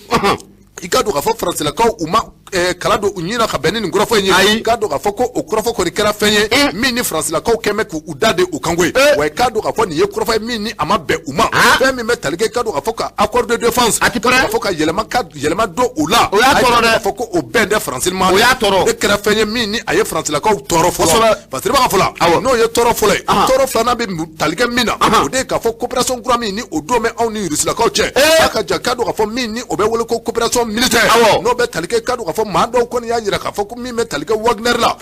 [SPEAKER 2] i k'a dɔn k'a fɔ Faransilakaw u ma kala don u ɲin na ka bɛn ni nin kɔrɔfɔ in ye,
[SPEAKER 1] ayi,
[SPEAKER 2] k'a dɔn k'a fɔ ko o kɔrɔfɔ kɔni kɛra fɛn ye min ni Faransilakaw kɛn bɛ k'u da de u kan koyi, wa i k'a dɔn k'a fɔ nin ye kɔrɔfɔ ye min ni a ma bɛn u ma, fɛn min bɛ tali kɛ k'a dɔn k'a fɔ ka accord de défense,
[SPEAKER 1] a ti pɛrɛn,
[SPEAKER 2] k'a fɔ ka yɛlɛma don o la,
[SPEAKER 1] o y'a tɔɔrɔ dɛ,
[SPEAKER 2] k'a fɔ ko o bɛn tɛ Faransi ma,
[SPEAKER 1] o y'a tɔɔrɔ,
[SPEAKER 2] ne kɛra fɛn ye min ni a ye Faransilakaw tɔɔrɔ fɔlɔ, parce que b'a fɔ la n'o ye tɔɔrɔ fɔlɔ ye, tɔɔrɔ filanan bɛ tali kɛ min na, o de ye k'a fɔ coopération kura min ni o don bɛ anw ni Rusilakaw cɛ, a ka ja k'a dɔn k'a fɔ min ni o bɛ wele ko coopération militaire, n'o bɛ tali kɛ k'a dɔn k'a fɔ maa dɔw kɔni y'a jira k'a fɔ ko min bɛ tali kɛ Wagner la,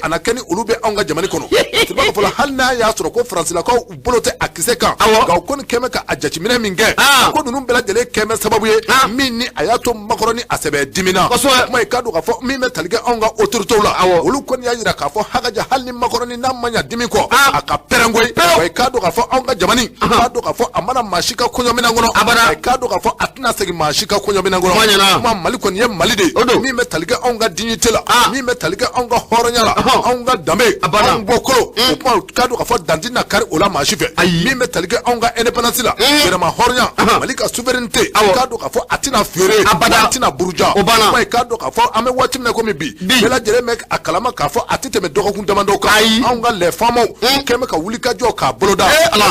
[SPEAKER 2] a na kɛ ni olu bɛ anw ka jamana kɔnɔ, b'a fɔ hali n'a y'a sɔrɔ ko Faransilakaw u bolo tɛ a kisɛ kan, nka u kɔni kɛn bɛ ka a jateminɛ min kɛ, ko ninnu bɛɛ lajɛlen kɛn bɛ sababu ye min ni a y'a to Macron ni a sɛbɛ dimina, kuma ye k'a dɔn k'a fɔ min bɛ tali kɛ anw ka autorités la, olu kɔni y'a jira k'a fɔ hakaja hali ni Macron n'a ma ɲa dimi kɔ, a ka pɛrɛn koyi, wa i k'a dɔn k'a fɔ anw ka jamana, k'a dɔn k'a fɔ a mana maa si ka kɔɲɔminɛn kɔnɔ, a k'a dɔn k'a fɔ a tɛna segin maa si ka kɔɲɔminɛn kɔnɔ, kuma Mali kɔni ye Mali de ye, min bɛ tali kɛ anw ka dignité la, min bɛ tali kɛ anw ka hɔrɔnya la, anw ka danbe, anw bɔkolo, o kuma k'a dɔn k'a fɔ dan tɛna kari o la maa si fɛ, min bɛ tali kɛ anw ka indépendance la, yɛrɛma hɔrɔnya, Mali ka souveraineté, k'a dɔn k'a fɔ a tɛna feere, a tɛna buruja, kuma k'a dɔn k'a fɔ an bɛ waati min na komi bi, bɛɛ lajɛlen bɛ a kalama k'a fɔ a tɛ tɛmɛ dɔgɔkun damadɔ kan, anw ka lɛ faamaw kɛn bɛ ka wuli ka jɔ k'a boloda,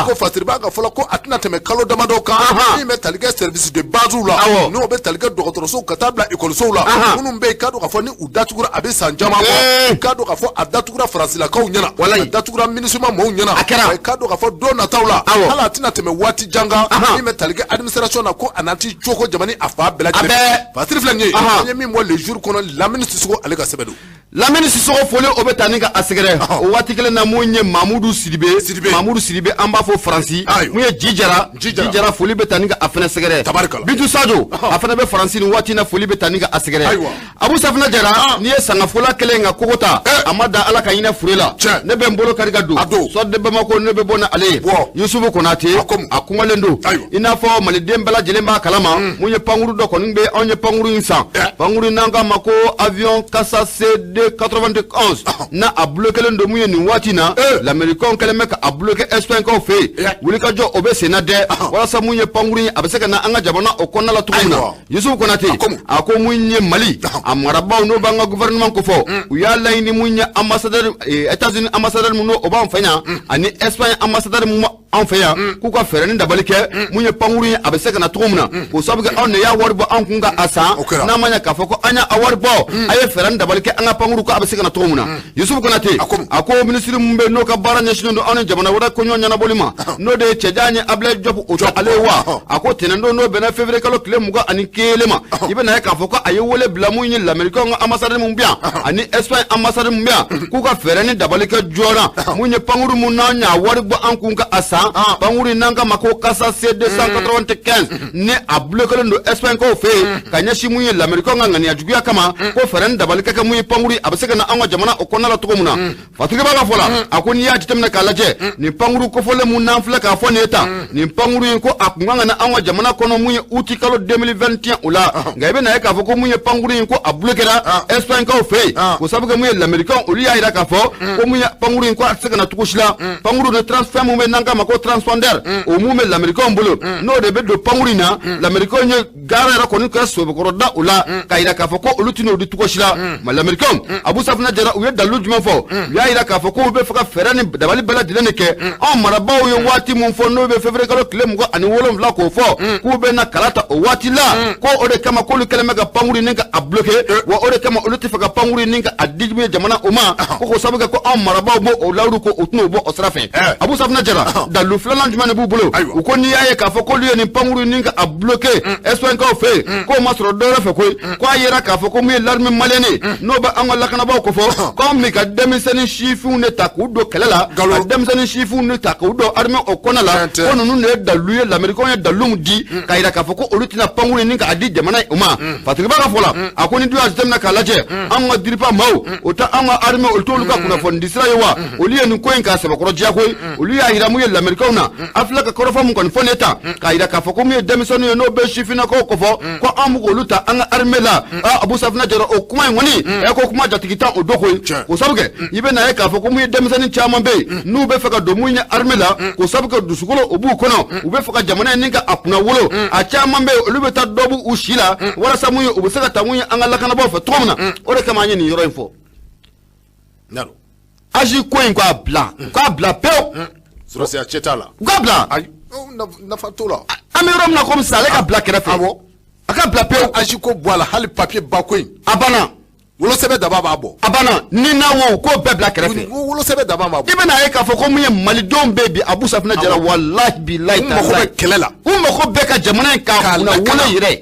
[SPEAKER 2] ko Fasiriba ka fɔlɔ ko a tɛna tɛmɛ kalo damadɔ kan, min bɛ tali kɛ service de base basew la,
[SPEAKER 1] Awɔ.
[SPEAKER 2] N'o bɛ tali kɛ dɔgɔtɔrɔsow ka taa bila ekɔlisow la,
[SPEAKER 1] Ahan.
[SPEAKER 2] minnu bɛ yen, k'a dɔn k'a fɔ ni u datugura, a bɛ san caman bɔ. K'a dɔn k'a fɔ a datugura Faransilakaw ɲɛna,
[SPEAKER 1] Walayi.
[SPEAKER 2] a datugura MINUSMA mɔɔw ɲɛna.
[SPEAKER 1] A kɛra.
[SPEAKER 2] Wa i k'a dɔn k'a fɔ don nataw la,
[SPEAKER 1] Awɔ.
[SPEAKER 2] hali a tɛna tɛmɛ waati jan kan,
[SPEAKER 1] Ahan.
[SPEAKER 2] min bɛ tali kɛ administration na, ko a nati coko jamana a fa bɛɛ
[SPEAKER 1] A
[SPEAKER 2] lajɛlen.
[SPEAKER 1] bɛɛ.
[SPEAKER 2] Fasiri filɛ nin ye,
[SPEAKER 1] Ahan.
[SPEAKER 2] an ye min bɔ Le Jour kɔnɔ, Lamini Sisoko ale ka sɛbɛn don.
[SPEAKER 1] Lamini Sisɔgɔ, foli o bɛ taa ni ka a sɛgɛrɛ.
[SPEAKER 2] Ɔhɔn.
[SPEAKER 1] O waati kelen na, mun ye Mamudu Sidibe,
[SPEAKER 2] Sidibe.
[SPEAKER 1] Mamudu Sidibe, an b'a fɔ Faransi.
[SPEAKER 2] Ayiwa.
[SPEAKER 1] Mun ye Jijara,
[SPEAKER 2] Ji Jara.
[SPEAKER 1] Jijara, foli bɛ taa ni ka a fɛnɛ sɛgɛrɛ.
[SPEAKER 2] Tabarikala.
[SPEAKER 1] Bintu Sajo, a fɛnɛ bɛ Faransi nin waati in na, foli bɛ taa ni ka a sɛgɛrɛ.
[SPEAKER 2] Ayiwa.
[SPEAKER 1] Abu Safinɛ Jara, n'i ye sangafola kelen ka kogo ta,
[SPEAKER 2] Eh.
[SPEAKER 1] a ma da Ala ka hinɛ fure la.
[SPEAKER 2] Tiɲɛ.
[SPEAKER 1] Ne bɛ n bolo kari ka don
[SPEAKER 2] A don.
[SPEAKER 1] Sɔrɔ de Bamako, ne bɛ bɔ ni ale ye.
[SPEAKER 2] Bɔ.
[SPEAKER 1] Yusufu Konate,
[SPEAKER 2] A komi.
[SPEAKER 1] a kungalen don.
[SPEAKER 2] Ayiwa.
[SPEAKER 1] I n'a fɔ maliden bɛɛ lajɛlen b'a kalama, mun ye pankuru dɔ kɔni bɛ, anw ye pankuru in san.
[SPEAKER 2] Eh.
[SPEAKER 1] Pankuru in n'an k'a ma ko avion Casa CD 91, n'a a bloqué don mun ye nin waati in na,
[SPEAKER 2] Eh.
[SPEAKER 1] Lamɛrikaw kɛlen bɛ ka a bloqué Espagne kaw fɛ yen.
[SPEAKER 2] Eh.
[SPEAKER 1] Wulikajɔ o bɛ sen na dɛ, walasa mun ye pankuru in a bɛ se ka na an ka jamana o kɔnɔna la cogo min na.
[SPEAKER 2] Ayiwa.
[SPEAKER 1] Yusufu Konate,
[SPEAKER 2] A komi.
[SPEAKER 1] a ko mun ye Mali a marabaaw, n'o b'an ka gouvernement kofɔ, u y'a laɲini mun ye ambassadeur, États-Unis ambassadeur mun n'o o b'an fɛ yan, ani Espagne ambassadeur mun b'an fɛ yan, k'u ka fɛɛrɛ ni dabali kɛ mun ye pankuru in a bɛ se ka na cogo min na, k'o sababu kɛ anw de y'a wari bɔ an kun ka a san.
[SPEAKER 2] O kɛra.
[SPEAKER 1] N'a ma ɲɛ k'a fɔ ko an y'a wari bɔ, a ye fɛɛrɛ ni dabali kɛ an ka pankuru ko a bɛ se ka na cogo min na. Yusufu Konate,
[SPEAKER 2] A komi.
[SPEAKER 1] a ko minisiri mun bɛ yen n'o ka baara ɲɛsinnen don anw ni jamana wɛrɛ koɲɔ ɲɛnabɔli ma, n'o de ye cɛjan ye Abilaye Diop, o tɛ ale ye wa? A ko tɛnɛndon, n'o bɛnna février kalo tile 21 ma, i bɛna ye k'a fɔ ko a ye wele bila mun ye lamɛrikaw ka ambassadeur mun bɛ yan ani Espagne ambassadeur mun bɛ yan, k'u ka fɛɛrɛ ni dabali kɛ joona mun ye pankuru mun n'an y'a wari bɔ an kun ka a san, pankuru in n'an k'a ma ko Casa C 295, ni a bloqué don Espagne kaw fɛ yen ka ɲɛsin mun ye lamɛrikaw ka ŋaniya juguya kama, ko fɛɛrɛ ni dabali ka kɛ mun ye pankuru a bɛ se ka na an ka jamana o kɔnɔna la cogo min na. Fatigi b'a ka fɔ la, a ko n'i y'a jateminɛ k'a lajɛ, nin pankuru kofɔlen mun n'an filɛ k'a fɔ nin ye tan, nin pankuru in ko a kun kan ka na an ka jamana kɔnɔ mun ye uti kalo 2021 o la. Nka i bɛ na ye k'a fɔ ko mun ye pankuru in ko a bloqué Espagne kaw fɛ yen, k'o sababu kɛ mun ye lamɛrikaw olu y'a jira k'a fɔ ko mun ye pankuru in ko a tɛ se ka na cogo si la. Pankuru ni transfert mun bɛ n'an k'a ma ko transpondeur, o mun bɛ lamɛrikaw bolo, n'o de bɛ don pankuru in na, lamɛrikaw ye gaara yɛrɛ kɔni kɛ sobɛkɔrɔ da o la k'a jira k'a fɔ ko olu tɛn'o di cogo si la. Ma lamɛrikaw, Abu Safinɛ Jara, u ye dalilu jumɛn fɔ? U y'a jira k'a fɔ k'u bɛ fɛ ka fɛɛrɛ ni dabali bɛɛ lajɛlen de kɛ. Anw marabaaw ye waati mun fɔ, n'o bɛ février kalo tile 27 k'o fɔ k'u bɛ na kala ta o waati la, ko o de kama k'olu kɛlen bɛ ka pankuru in ka a bloqué, wa o de kama olu tɛ fɛ ka pankuru in ka a di jamana o ma, ko k'o sababu kɛ ko anw marabaaw b'o o layidu ko o tɛn'o bɔ o sira fɛ.
[SPEAKER 2] Eh.
[SPEAKER 1] Abu Safinɛ Jara, dalilu filanan jumɛn de b'u bolo?
[SPEAKER 2] Ayiwa.
[SPEAKER 1] U ko n'i y'a ye k'a fɔ k'olu ye nin pankuru in ka a bloqué Espagne kaw fɛ yen, k'o ma sɔrɔ dɔwɛrɛ fɛ koyi, ko a yera k'a fɔ ko mun ye l'armée malienne ye, n'o bɛ an ka lakanabaaw kofɔ, k'anw bɛ ka denmisɛnnin sifinw de ta k'u don kɛlɛ la,
[SPEAKER 2] Nkalon.
[SPEAKER 1] ka denmisɛnnin sifinw de ta k'u don armée o kɔnɔ la.
[SPEAKER 2] Tiɲɛ tɛ.
[SPEAKER 1] Ko ninnu de ye dalilu ye, lamɛrikaw ye dalilu min di k'a yira k'a fɔ ko olu tɛna pankuru in k'a di jamana in o ma. Fatigiba ka fɔ la, a ko ni dun y'a jateminɛ k'a lajɛ, anw ka DIRPA maaw, o tɛ anw ka armée, olu t'olu ka kunnafoni sira ye wa? Olu ye nin ko in k'a sɛbɛkɔrɔ diya koyi. Olu y'a yira mun ye lamɛrikaw na, a filɛ ka kɔrɔfɔ mun kɔni fɔ nin ye tan, k'a yira k'a fɔ ko mun ye denmisɛnninw ye n'o bɛ sifinnakaw kofɔ, ko an bɛ k'olu ta an ka armée la. Aa, Abu Safinɛ Jara, o kuma in kɔni, ɛ, ko kuma jatigi tan o don koyi.
[SPEAKER 2] Tiɲɛ.
[SPEAKER 1] O sabu kɛ i bɛ na ye k'a fɔ ko mun ye denmisɛnnin caman bɛ yen n'u bɛ fɛ ka don mun ye armée la, k'o sabu kɛ dusukolo o b'u kɔnɔ, u bɛ fɛ ka jamana in ni ka a kunna wolo, a caman bɛ yen olu bɛ taa dɔ b'u si la walasa mun ye u bɛ se ka taa mun ye an ka lakanabaaw fɛ cogo min na. O de kama an ye nin yɔrɔ in fɔ.
[SPEAKER 2] N'a don.
[SPEAKER 1] AJ ko in, k'a bila, k'a bila pewu.
[SPEAKER 2] Sɔrɔsiya cɛ t'a la.
[SPEAKER 1] U k'a bila.
[SPEAKER 2] Ayi, nafa t'o la.
[SPEAKER 1] An bɛ yɔrɔ min na komi sisan, ale ka bila kɛrɛfɛ.
[SPEAKER 2] Awɔ.
[SPEAKER 1] A ka bila pewu.
[SPEAKER 2] AJ ko bɔ a la, hali papier ba ko in.
[SPEAKER 1] A banna.
[SPEAKER 2] Wolosɛbɛn daba b'a bɔ.
[SPEAKER 1] A banna ni n'a wo k'o bɛɛ bila kɛrɛfɛ.
[SPEAKER 2] Wolosɛbɛn daba b'a bɔ.
[SPEAKER 1] I bɛna ye k'a fɔ ko mun ye malidenw bɛ bi, Abu Safinɛ Jara, walahi bilahi.
[SPEAKER 2] U mago bɛ kɛlɛ la.
[SPEAKER 1] U mago bɛ ka jamana in k'a
[SPEAKER 2] K'a
[SPEAKER 1] kunna
[SPEAKER 2] lakana.
[SPEAKER 1] wolo yɛrɛ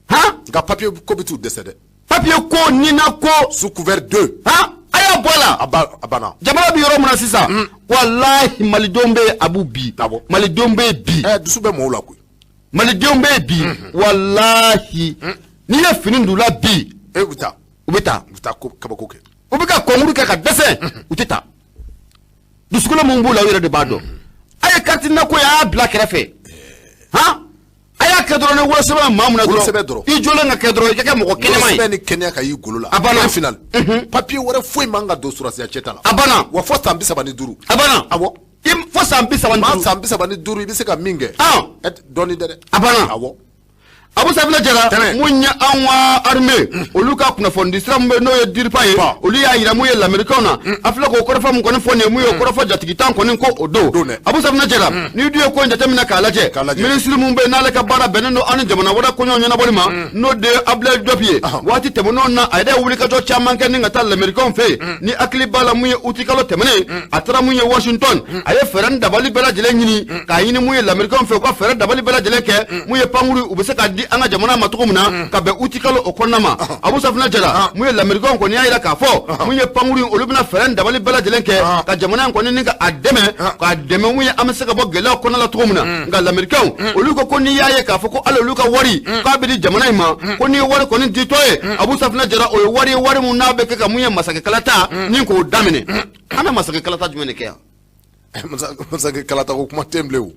[SPEAKER 1] han.
[SPEAKER 2] Nka papier ko bɛ t'u dɛsɛ dɛ.
[SPEAKER 1] Papier ko nina ko.
[SPEAKER 2] Sous couvert 2.
[SPEAKER 1] Han, a y'a bɔ a la.
[SPEAKER 2] A ba a banna.
[SPEAKER 1] Jamana bɛ yɔrɔ min na sisan, walahi malidenw bɛ yen a b'u bi.
[SPEAKER 2] Awɔ.
[SPEAKER 1] Malidenw bɛ yen bi.
[SPEAKER 2] Ɛ, dusu bɛ mɔgɔw la koyi.
[SPEAKER 1] Malidenw bɛ yen bi, walahi n'i ye fini don u la bi,
[SPEAKER 2] E, u bɛ taa.
[SPEAKER 1] U bɛ taa.
[SPEAKER 2] U bɛ taa ko kabako kɛ.
[SPEAKER 1] U bɛ ka kɔnkuru kɛ ka dɛsɛ, u tɛ taa. Dusukolo min b'u la, u yɛrɛ de b'a dɔn. A ye carte nako ye, a y'a bila kɛrɛfɛ han. A y'a kɛ dɔrɔn ni wolosɛbɛn maa mun na
[SPEAKER 2] Wolosɛbɛn dɔrɔn.
[SPEAKER 1] I jɔlen ka kɛ dɔrɔn, i ka kɛ mɔgɔ kɛnɛma ye.
[SPEAKER 2] Wolosɛbɛn ni kɛnɛya ka y'i golo la.
[SPEAKER 1] A banna.
[SPEAKER 2] Point final. Papier wɛrɛ foyi man ka don sɔrɔsiya cɛ ta la.
[SPEAKER 1] A banna.
[SPEAKER 2] Wa fo san 35.
[SPEAKER 1] A banna.
[SPEAKER 2] Awɔ.
[SPEAKER 1] I fo san bi saba ni
[SPEAKER 2] Maa
[SPEAKER 1] duuru.
[SPEAKER 2] san 35, i bɛ se ka min kɛ.
[SPEAKER 1] Ah.
[SPEAKER 2] Ɛ, dɔɔni tɛ dɛ.
[SPEAKER 1] A banna.
[SPEAKER 2] Awɔ.
[SPEAKER 1] Abu Safinɛ Jara, mun ye anw ka armée olu ka kunnafonidi sira min bɛ, n'o ye DIRPA ye, olu y'a yira mun ye lamɛrikaw na. A filɛ k'o kɔrɔfɔ mun kɔni fɔ nin ye, mun ye kɔrɔfɔ jatigi tan kɔni ko o don. Abu Safinɛ Jara, n'i dun ye ko in jateminɛ k'a lajɛ, minisiri mun bɛ yen n'ale ka baara bɛnnen don an ni jamana wɛrɛ koɲɛw ɲɛnabɔli ma, n'o de ye Abdoulaye Diop ye, waati tɛmɛnenw na a yɛrɛ ye wulikajɔ caman kɛ ni ka taa lamɛrikaw fɛ yen. Ni hakili b'a la, mun ye utikalo tɛmɛnen, a taara mun ye Washington, a ye fɛɛrɛ ni dabali bɛɛ lajɛlen ɲini k'a ɲini mun ye lamɛrikaw fɛ, u ka fɛɛrɛ dabali bɛɛ lajɛlen kɛ mun ye pankuru u bɛ se k'a di an ka jamana ma cogo min na ka bɛn utikalo o kɔnɔna ma. Abu Safinɛ Jara, mun ye lamɛrikaw kɔni y'a yira k'a fɔ mun ye pankuru olu bɛna fɛɛrɛ ni dabali bɛɛ lajɛlen kɛ ka jamana in kɔni ni ka a dɛmɛ, k'a dɛmɛ mun ye an bɛ se ka bɔ gɛlɛyaw kɔnɔna la cogo min na. Nka lamɛrikaw olu ko n'i y'a ye k'a fɔ ko hali olu ka wari k'a bɛ di jamana in ma, ko n'i ye wari kɔni ditɔ ye, Abu Safinɛ Jara, o ye wari ye, wari mun n'a bɛ kɛ ka mun ye masakɛ kalata ni k'o daminɛ. An bɛ masakɛ kalata jumɛn de kɛ yan?
[SPEAKER 2] Masakɛ kalata ko kuma tɛ bilen o.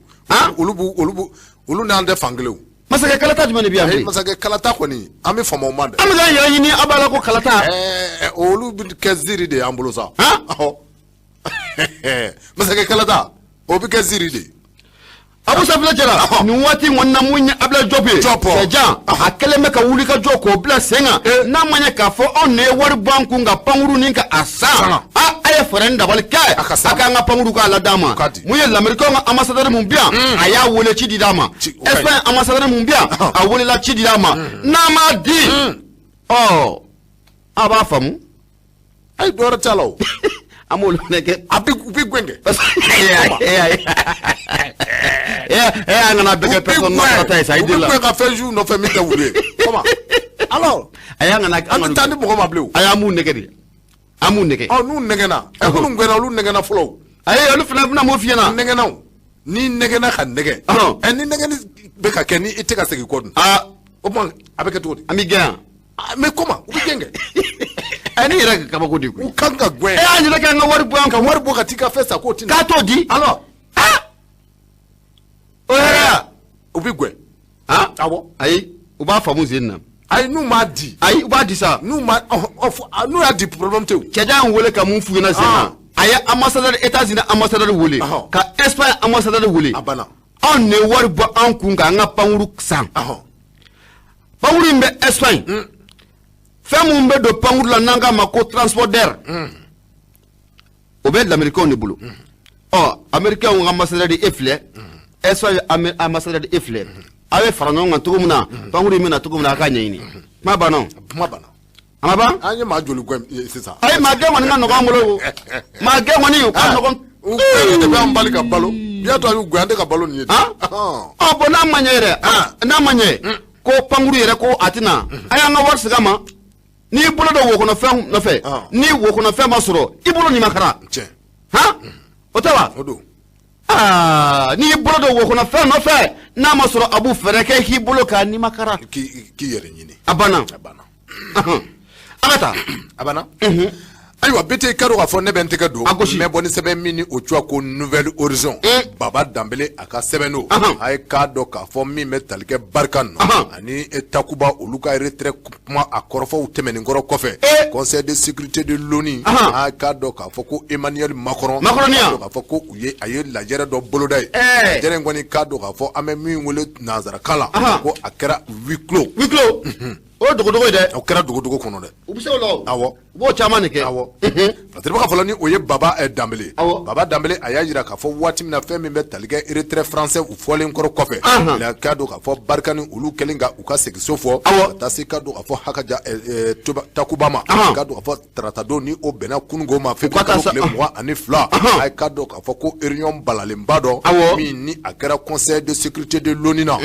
[SPEAKER 2] Olu n'an tɛ fan kelen o.
[SPEAKER 1] Masakɛ kalata jumɛn de bɛ yan bilen?
[SPEAKER 2] Masakɛ kalata kɔni, an bɛ faamaw ma dɛ.
[SPEAKER 1] An bɛ k'an yɛrɛ ɲini, a b'a la ko kalata.
[SPEAKER 2] Olu bɛ kɛ ziiri de y'an bolo sa. Masakɛ kalata, o bɛ kɛ ziiri de ye.
[SPEAKER 1] Abu Safinɛ Jara, nin waati kɔni na, mun ye Abdoulaye Diop ye, Cɛjan a kɛlen bɛ ka wuli ka jɔ k'o bila sen kan, n'a ma ɲɛ k'a fɔ anw de ye wari bɔ an kun ka pankuru ni ka a san, a ye fɛɛrɛ ni dabali kɛ a k'an ka pankuru k'a la d'a ma. Mun ye lamɛrikaw ka ambassadeur mun bi yan, a y'a wele, ci di d'a ma. Espagne ambassadeur mun bi yan, a welela, ci di d'a ma. N'a m'a di, ɔ a b'a faamu.
[SPEAKER 2] Ayi, dɔ wɛrɛ t'a la o.
[SPEAKER 1] An b'olu fana kɛ.
[SPEAKER 2] A bɛ u bɛ gɛn kɛ.
[SPEAKER 1] Parce que an kana bɛɛ kɛ personne non grata ye sa, i
[SPEAKER 2] U bɛ gɛn ka fɛn su nɔfɛ min tɛ wulu ye. Comment? Alors.
[SPEAKER 1] Ayi, an kana.
[SPEAKER 2] An tɛ taa ni mɔgɔ ma bilen o.
[SPEAKER 1] Ayi, an b'u nɛgɛ de. An b'u nɛgɛ.
[SPEAKER 2] Ɔ, n'u nɛgɛnna. Ɛ, minnu gɛnna, olu nɛgɛnna fɔlɔ o.
[SPEAKER 1] Ayi, olu fana bɛna mun f'i ɲɛna?
[SPEAKER 2] Nɛgɛnna o. N'i nɛgɛnna ka nɛgɛ. Ɛ, ni nɛgɛnni bɛ ka kɛ ni i tɛ ka segin kɔ dun. O tuma a bɛ kɛ cogo di?
[SPEAKER 1] An b'i gɛn yan.
[SPEAKER 2] Mais comment? U bɛ gɛn kɛ.
[SPEAKER 1] Ɛ, ne yɛrɛ ka kabako de koyi.
[SPEAKER 2] U kan ka gɛn.
[SPEAKER 1] E y'a ɲini k'an ka wari bɔ an
[SPEAKER 2] ka wari bɔ ka t'i ka fɛn san k'o tɛ
[SPEAKER 1] na. K'a t'o di.
[SPEAKER 2] Alors.
[SPEAKER 1] O hɛrɛ.
[SPEAKER 2] U bɛ gɛn.
[SPEAKER 1] Awɔ. Ayi, u b'a faamu sen na.
[SPEAKER 2] Ayi, n'u m'a di.
[SPEAKER 1] Ayi, u b'a di sa.
[SPEAKER 2] N'u ma n'u y'a di, problème tɛ o.
[SPEAKER 1] Cɛjan y'an wele ka mun f'u ɲɛna sen na? A ye ambassadeur États-Unis ambassadeur wele. Ka Espagne ambassadeur wele.
[SPEAKER 2] A banna.
[SPEAKER 1] Anw de ye wari bɔ an kun k'an ka pankuru san. Pankuru in bɛ Espagne. Fɛn mun bɛ don pankuru la n'an k'a ma ko transport d'air, o bɛ lamɛrikaw de bolo. Ɔ, américain ka ambassadeur e filɛ, Espagne ambassadeur e filɛ, a bɛ fara ɲɔgɔn kan cogo min na, pankuru in bɛ na cogo min na, a k'a ɲɛɲini. Kuma banna o.
[SPEAKER 2] Kuma banna.
[SPEAKER 1] A ma ban.
[SPEAKER 2] An ye maa joli gɛn sisan?
[SPEAKER 1] Ayi, maa gɛn kɔni ka nɔgɔn an bolo o. Maa gɛn kɔni, o ka nɔgɔn.
[SPEAKER 2] U gɛn de bɛ an bali ka balo. N'i y'a to a y'u gɛn, an tɛ ka balo nin ye.
[SPEAKER 1] Ɔ bɔn, n'a ma ɲɛ yɛrɛ, n'a ma ɲɛ ko pankuru yɛrɛ ko a tɛna, a y'an ka wari segin a ma. N'i bolo don wo kɔnɔfɛn nɔfɛ, ni wo kɔnɔfɛn ma sɔrɔ, i bolo nin ma kara. Han, o tɛ wa?
[SPEAKER 2] O don.
[SPEAKER 1] Aa, n'i y'i bolo don wo kɔnɔfɛn nɔfɛ, n'a ma sɔrɔ, a b'u fɛɛrɛ kɛ k'i bolo k'a ni ma kara.
[SPEAKER 2] K'i yɛrɛ ɲini.
[SPEAKER 1] A banna.
[SPEAKER 2] A banna.
[SPEAKER 1] An ka taa.
[SPEAKER 2] A banna. Ayiwa, BT, ka dɔn k'a fɔ ne bɛ n tɛgɛ don.
[SPEAKER 1] A gosi.
[SPEAKER 2] N bɛ bɔ ni sɛbɛn min ni o cogoya ko Nouvel Horizon. Baba Danbele a ka sɛbɛn don. A ye k'a dɔn k'a fɔ min bɛ tali kɛ Barkhane nɔ. Ani Takuba olu ka retrait kuma a kɔrɔfɔw tɛmɛnen kɔrɔ kɔfɛ. Conseil de sécurité de l'ONU. A ye k'a dɔn k'a fɔ ko Emmanuel Macron.
[SPEAKER 1] Macron
[SPEAKER 2] yan. K'a fɔ ko u ye a ye lajɛrɛ dɔ boloda ye. Lajɛrɛ in kɔni, k'a dɔn k'a fɔ an bɛ min wele nanzarakan la. Ko a kɛra huis clos.
[SPEAKER 1] Huis clos. O ye dogodogo ye dɛ.
[SPEAKER 2] O kɛra dogodogo kɔnɔ dɛ.
[SPEAKER 1] U bɛ se o la o.
[SPEAKER 2] Awɔ.
[SPEAKER 1] U b'o caman de kɛ.
[SPEAKER 2] Awɔ. Latiribaga fɔlɔ ni o ye Baba Danbele.
[SPEAKER 1] Awɔ.
[SPEAKER 2] Baba Danbele a y'a jira k'a fɔ waati min na fɛn min bɛ tali kɛ retrait français u fɔlen kɔrɔ kɔfɛ. K'a dɔn k'a fɔ Barkhane olu kɛlen ka u ka seginso fɔ.
[SPEAKER 1] Awɔ.
[SPEAKER 2] Ka taa se k'a dɔn k'a fɔ Hakaja Takuba ma. K'a dɔn k'a fɔ taratadon ni o bɛnna kununko ma février kalo tile 22. A ye k'a dɔn k'a fɔ ko réunion balalenba dɔ.
[SPEAKER 1] Awɔ.
[SPEAKER 2] Min ni a kɛra conseil de sécurité de l'ONU na.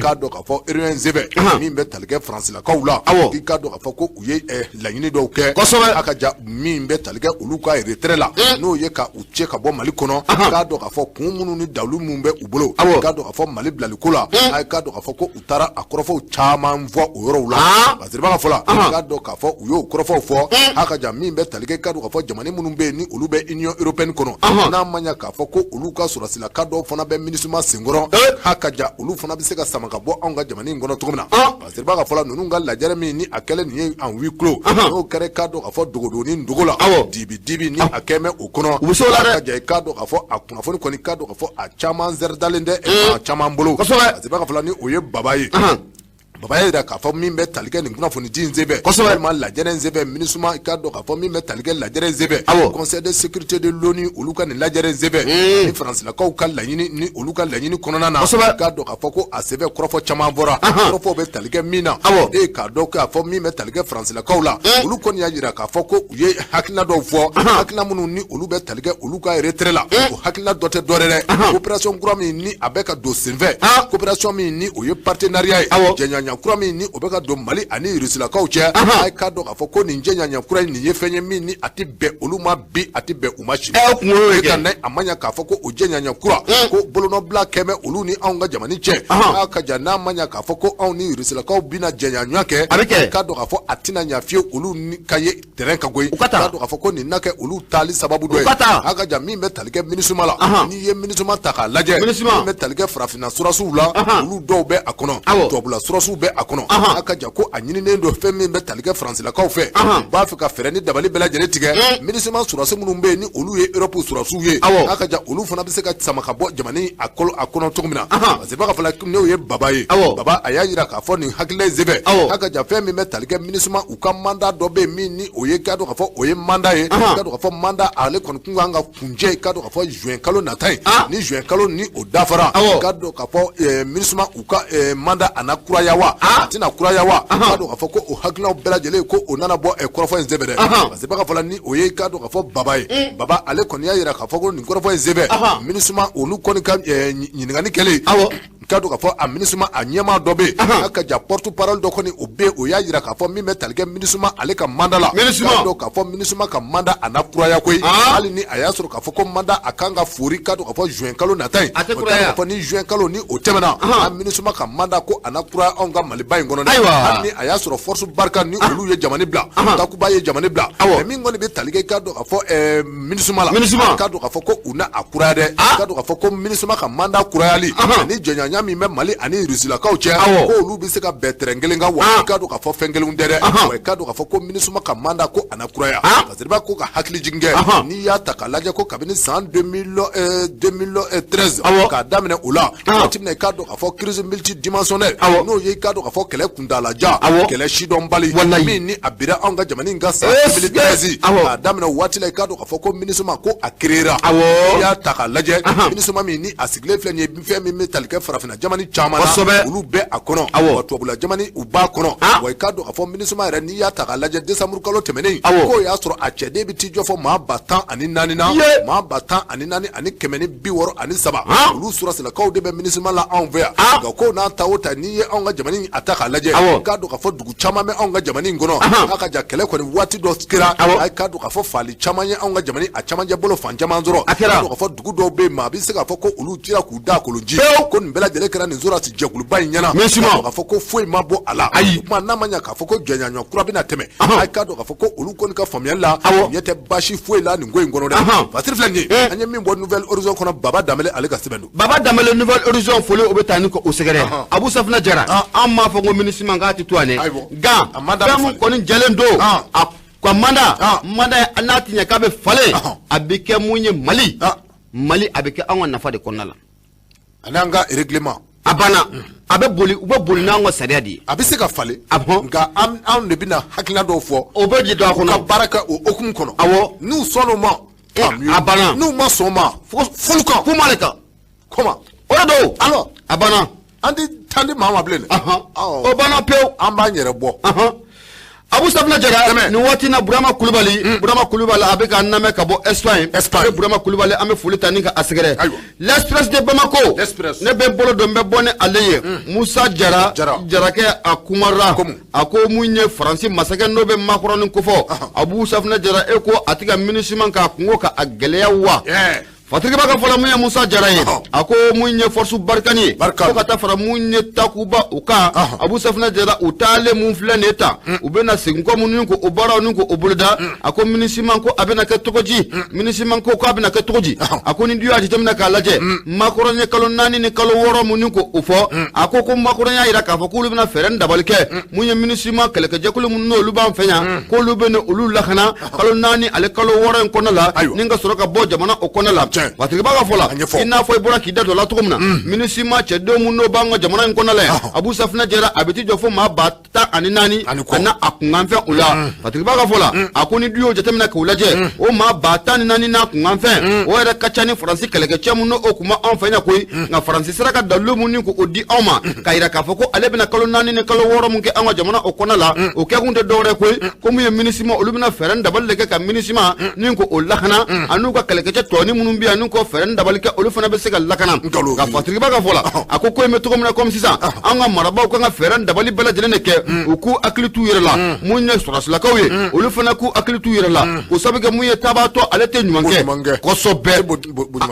[SPEAKER 2] K'a dɔn k'a fɔ réunion senfɛ. Min bɛ tali kɛ faransilakaw la.
[SPEAKER 1] Awɔ.
[SPEAKER 2] K'i k'a dɔn k'a fɔ ko u ye laɲini dɔw kɛ.
[SPEAKER 1] Kosɛbɛ.
[SPEAKER 2] A ka ja min bɛ tali kɛ olu ka retrait la. N'o ye ka u cɛ ka bɔ Mali kɔnɔ. K'a dɔn k'a fɔ kun minnu ni dalilu minnu bɛ u bolo.
[SPEAKER 1] Awɔ.
[SPEAKER 2] K'a dɔn k'a fɔ Mali bilaliko la. A ye k'a dɔn k'a fɔ ko u taara a kɔrɔfɔw caman fɔ o yɔrɔw la. Latiribaga fɔlɔ. K'a dɔn k'a fɔ u y'o kɔrɔfɔw fɔ. A ka ja min bɛ tali kɛ k'a dɔn k'a fɔ jamana minnu bɛ yen ni olu bɛ Union européenne kɔnɔ. N'a ma ɲɛ k'a fɔ ko olu ka sɔrɔsilaka dɔw fana bɛ MINUSMA senkɔrɔ. A ka ja olu fana bɛ se ka sama ka bɔ anw ka jamana in kɔnɔ cogo min na. Latiribaga fɔlɔ, ninnu ka lajɛrɛ min ni a kɛlen nin ye en huis clos. N'o kɛra k'a dɔn k'a fɔ dogodogonin dogo la.
[SPEAKER 1] Awɔ.
[SPEAKER 2] Dibi dibi ni a kɛ mɛ o kɔnɔ.
[SPEAKER 1] U bɛ se o la dɛ.
[SPEAKER 2] A ka ja i k'a dɔn k'a fɔ a kunnafoni kɔni k'a dɔn k'a fɔ a caman zɛridalen tɛ a caman bolo.
[SPEAKER 1] Kosɛbɛ.
[SPEAKER 2] Latiribaga fɔlɔ ni o ye Baba ye. Baba y'a jira k'a fɔ min bɛ tali kɛ nin kunnafoni di in senfɛ, walima lajɛrɛ in senfɛ, MINUSMA, i k'a dɔn k'a fɔ min bɛ tali kɛ lajɛrɛ in senfɛ, Conseil de sécurité de l'ONU, olu ka nin lajɛrɛ in senfɛ, ni faransilakaw ka laɲini, ni olu ka laɲini kɔnɔna na, i k'a dɔn k'a fɔ ko a senfɛ kɔrɔfɔ caman fɔra. Kɔrɔfɔw bɛ tali kɛ min na, o de ye k'a dɔn k'a fɔ min bɛ tali kɛ faransilakaw la, olu kɔni y'a jira k'a fɔ ko u ye hakilina dɔw fɔ, hakilina minnu ni olu bɛ tali kɛ olu ka retrait la. O hakilina dɔ tɛ dɔ wɛrɛ dɛ, coopération kura min ni a bɛ ka don senfɛ, coopération min ni o ye partenariat ye, jɛɲɔgɔnya kura min ni o bɛ ka don Mali ani Rusilakaw cɛ, a k'a dɔn k'a fɔ ko nin jɛɲɔgɔnya kura in, nin ye fɛn ye min ni a tɛ bɛn olu ma bi, a tɛ bɛn u ma sini. Ka a ma ɲɛ k'a fɔ ko o jɛɲɔgɔnya kura ko bolonɔbila kɛmɛ olu ni anw ka jamana cɛ, n'a ka jan, n'a ma ɲɛ k'a fɔ ko anw ni Rusilakaw bɛna jɛɲɔgɔnya kɛ, k'a dɔn k'a fɔ a tɛna ɲɛ fiyewu olu ni ka ye terrain kan koyi. K'a dɔn k'a fɔ ko nin na kɛ olu taali sababu dɔ ye. A ka jan min bɛ tali kɛ MINUSMA la, n'i ye MINUSMA ta k'a lajɛ, min bɛ tali kɛ farafinna surasiw la, olu dɔw bɛ a kɔnɔ, tubabula surasiw bɛ a kɔnɔ. A ka jan ko a ɲininen don fɛn min bɛ tali kɛ faransilakaw fɛ, u b'a fɛ ka fɛɛrɛ ni dabali bɛɛ lajɛlen tigɛ MINUSMA surasi minnu bɛ yen ni olu ye Europe surasiw ye, a ka jan olu fana bɛ se ka sama ka bɔ jamana a kɔnɔ cogo min na. Parce que b'a fɔ n'o ye Baba ye, Baba a y'a jira k'a fɔ nin hakilina in senfɛ, a ka jan fɛn min bɛ tali kɛ MINUSMA, u ka mandat dɔ bɛ yen min ni o ye, k'a dɔn k'a fɔ o ye mandat ye, k'a dɔn k'a fɔ mandat ale kɔni kun kan ka kuncɛ, k'a dɔn k'a fɔ juin kalo nata in, ni juin kalo ni o dafara, k'a dɔn k'a fɔ MINUSMA u ka mandat a na kuraya wa, a tɛna kuraya wa, k'a dɔn k'a fɔ ko o hakilinaw bɛɛ lajɛlen ko o nana bɔ kɔrɔfɔ in senfɛ dɛ. Parce que b'a fɔ la ni o ye, k'a dɔn k'a fɔ Baba ye, Baba ale kɔni y'a jira k'a fɔ ko nin kɔrɔfɔ in senfɛ, MINUSMA olu kɔni ka ɲininkali kɛlen, k'a dɔn k'a fɔ a MINUSMA a ɲɛmaa dɔ bɛ yen, a ka ja porte parole dɔ kɔni o bɛ yen, o y'a jira k'a fɔ min bɛ tali kɛ MINUSMA ale ka mandat la, k'a dɔn k'a fɔ MINUSMA ka mandat a na kuraya koyi, hali ni a y'a sɔrɔ k'a fɔ ko mandat a kan ka fori, k'a dɔn k'a fɔ juin kalo nata in, k'a fɔ ni juin kalo ni o tɛmɛna, a MINUSMA ka mandat ko a na kuraya anw ka Maliba in kɔnɔ dɛ, hali ni a y'a sɔrɔ force Barkhane ni olu ye jamana bila, Takuba ye jamana bila, mais min kɔni bɛ tali kɛ, k'a dɔn k'a fɔ MINUSMA la, k'a dɔn k'a fɔ ko u na a kuraya dɛ, k'a dɔn k'a fɔ ko MINUSMA ka mandat kurayali ani jɛɲɔgɔnya min bɛ Mali ani Rusilakaw cɛ, ko olu bɛ se ka bɛn terrain kelen kan wa, k'a dɔn k'a fɔ fɛn kelenw tɛ dɛ, wa k'a dɔn k'a fɔ ko MINUSMA ka mandat ko a na kuraya. Parce que b'a ko ka hakili jigin kɛ, n'i y'a ta k'a lajɛ ko kabini san 2013 k'a daminɛ o la, waati min na i k'a dɔn k'a fɔ crise multidimensionnelle, n'o ye i k'a dɔn k'a fɔ kɛlɛ kuntaalajan, kɛlɛ sidɔnbali min ni a bira anw ka jamana in kan san 2013, k'a daminɛ o waati la, i k'a dɔn k'a fɔ ko MINUSMA ko a créera. N'i y'a ta k'a lajɛ, MINUSMA min ni a sigilen filɛ nin ye, fɛn min bɛ tali kɛ farafinna jamana caman na, olu bɛ a kɔnɔ, wa tubabula jamana u b'a kɔnɔ, wa i k'a dɔn k'a fɔ MINUSMA yɛrɛ, n'i y'a ta k'a lajɛ décembre kalo tɛmɛnen, k'o y'a sɔrɔ a cɛden bɛ t'i jɔ fɔ maa 14,000 na, maa 14,663, olu surasilakaw de bɛ MINUSMA la anw fɛ yan. Nka ko n'a ta o ta, n'i ye anw ka jamana a ta k'a lajɛ, k'a dɔn k'a fɔ dugu caman bɛ anw ka jamana in kɔnɔ, k'a ka ja kɛlɛ kɔni waati dɔ kɛra, a k'a dɔn k'a fɔ faali caman ye anw ka jamana a camancɛ bolo fan caman sɔrɔ, k'a dɔn k'a fɔ dugu dɔw bɛ yen, maa bɛ se k'a fɔ ko olu cira k'u da kolonji, ko nin bɛɛ lajɛlen kɛra nin surasi jɛkuluba in ɲɛna, k'a fɔ ko foyi ma bɔ a la. Ayi, o tuma n'a ma ɲɛ k'a fɔ ko jɛɲɔgɔnya kura bɛna tɛmɛ, a k'a dɔn k'a fɔ ko olu kɔni ka faamuyali la, ɲɛ tɛ baasi foyi la nin ko in kɔnɔ dɛ. Fasiri filɛ nin ye, an ye min bɔ Nouvelle Horizon kɔnɔ, Baba Danbele ale ka sɛbɛn don.
[SPEAKER 1] Baba Danbele Nouvelle Horizon foli o bɛ taa ni o sɛgɛrɛ. Abu Safina Jara, an m'a fɔ ko MINUSMA k'a tɛ to yan dɛ, nka fɛn min kɔni jɛlen don, a ka mandat n'a tɛ ɲɛ k'a bɛ falen, a bɛ kɛ mun ye Mali, Mali a bɛ kɛ anw ka nafa de kɔnɔna la.
[SPEAKER 2] Ani an ka règlement.
[SPEAKER 1] A banna, a bɛ boli, u bɛ boli n'an ka sariya de ye.
[SPEAKER 2] A bɛ se ka falen. Nka anw de bɛna hakilina dɔw fɔ.
[SPEAKER 1] O bɛ di don a kɔnɔ.
[SPEAKER 2] Ka baara kɛ o hukumu kɔnɔ.
[SPEAKER 1] Awɔ.
[SPEAKER 2] N'u sɔnn'o ma.
[SPEAKER 1] A banna.
[SPEAKER 2] N'u ma sɔn o ma. Fɔli kan.
[SPEAKER 1] Kuma de kan.
[SPEAKER 2] Comment?
[SPEAKER 1] O de don.
[SPEAKER 2] Alors.
[SPEAKER 1] A banna.
[SPEAKER 2] An tɛ taa di maa ma bilen dɛ.
[SPEAKER 1] O banna pewu.
[SPEAKER 2] An b'an yɛrɛ bɔ.
[SPEAKER 1] Abu Safina Jara, nin waati na Burama Kulubali, Burama Kulubali a bɛ k'an lamɛn ka bɔ Espagne. Espagne. Burama Kulubali an bɛ foli ta ni ka a sɛgɛrɛ. L'Express de Bamako.
[SPEAKER 2] L'Express.
[SPEAKER 1] Ne bɛ n bolo don n bɛ bɔ ni ale ye. Musa Jara. Jarakɛ a kumara. A ko mun ye Faransi masakɛ n'o bɛ Macron kofɔ. Abu Safina Jara e ko a tɛ ka MINUSMA k'a kungo ka a gɛlɛya wa. Fatigi b'a ka fɔlɔ mun ye Musa Jara ye, a ko mun ye force Barkhane ye, fo ka taa fara mun ye Takuba u kan. Abu Safina Jara u taalen mun filɛ nin ye tan, u bɛna segin kɔ minnu ko o baaraw ni ko o boloda. A ko MINUSMA ko a bɛna kɛ cogo di, MINUSMA ko k'a bɛna kɛ cogo di. A ko ni du y'a jateminɛ k'a lajɛ, Macron ye kalo 4 ni kalo 6 mun ko o fɔ. A ko Macron y'a jira k'a fɔ k'olu bɛna fɛɛrɛ ni dabali kɛ mun ye MINUSMA kɛlɛkɛjɛkulu minnu n'olu b'an fɛ yan, k'olu bɛ olu lakana kalo 4 ale kalo 6 in kɔnɔ la, ni ka sɔrɔ ka bɔ jamana o kɔnɔ la. Waatiba ka fɔ la, i n'a fɔ i bɔra k'i da don la cogo min na, MINUSMA cɛdenw minnu n'o b'an ka jamana in kɔnɔ la yan, Abu Safinɛ Jara, a bɛ t'i jɔ fo maa 14,000 a n'a a kunkanfɛn o la. Waatiba ka fɔ la, a ko ni du y'o jateminɛ k'o lajɛ, o maa 14,000 n'a kunkanfɛn, o yɛrɛ ka ca ni Faransi kɛlɛkɛcɛ minnu o kun b'anw fɛ yan koyi. Nka Faransi sera ka dalilu mun ni k'o di anw ma k'a yira k'a fɔ ko ale bɛna kalo 4 ni kalo 6 mun kɛ an ka jamana o kɔnɔ la, o kɛkun tɛ dɔwɛrɛ koyi, ko mun ye MINUSMA, olu bɛna fɛɛrɛ ni dabali de kɛ ka MINUSMA ni k'o lakana, an'u ka kɛlɛkɛcɛ tɔni minnu bɛ yan, n'u k'o fɛɛrɛ ni dabali kɛ, olu fana bɛ se ka lakana. Nka Fatiriba ka fɔ la, a ko ko in bɛ cogo min na, komi sisan an ka marabaaw kan ka fɛɛrɛ ni dabali bɛɛ lajɛlen de kɛ, u k'u hakili t'u yɛrɛ la. Mun ye sɔrɔsilakaw ye, olu fana k'u hakili t'u yɛrɛ la, k'o sabu kɛ mun ye, taabaatɔ ale tɛ ɲuman kɛ kosɛbɛ,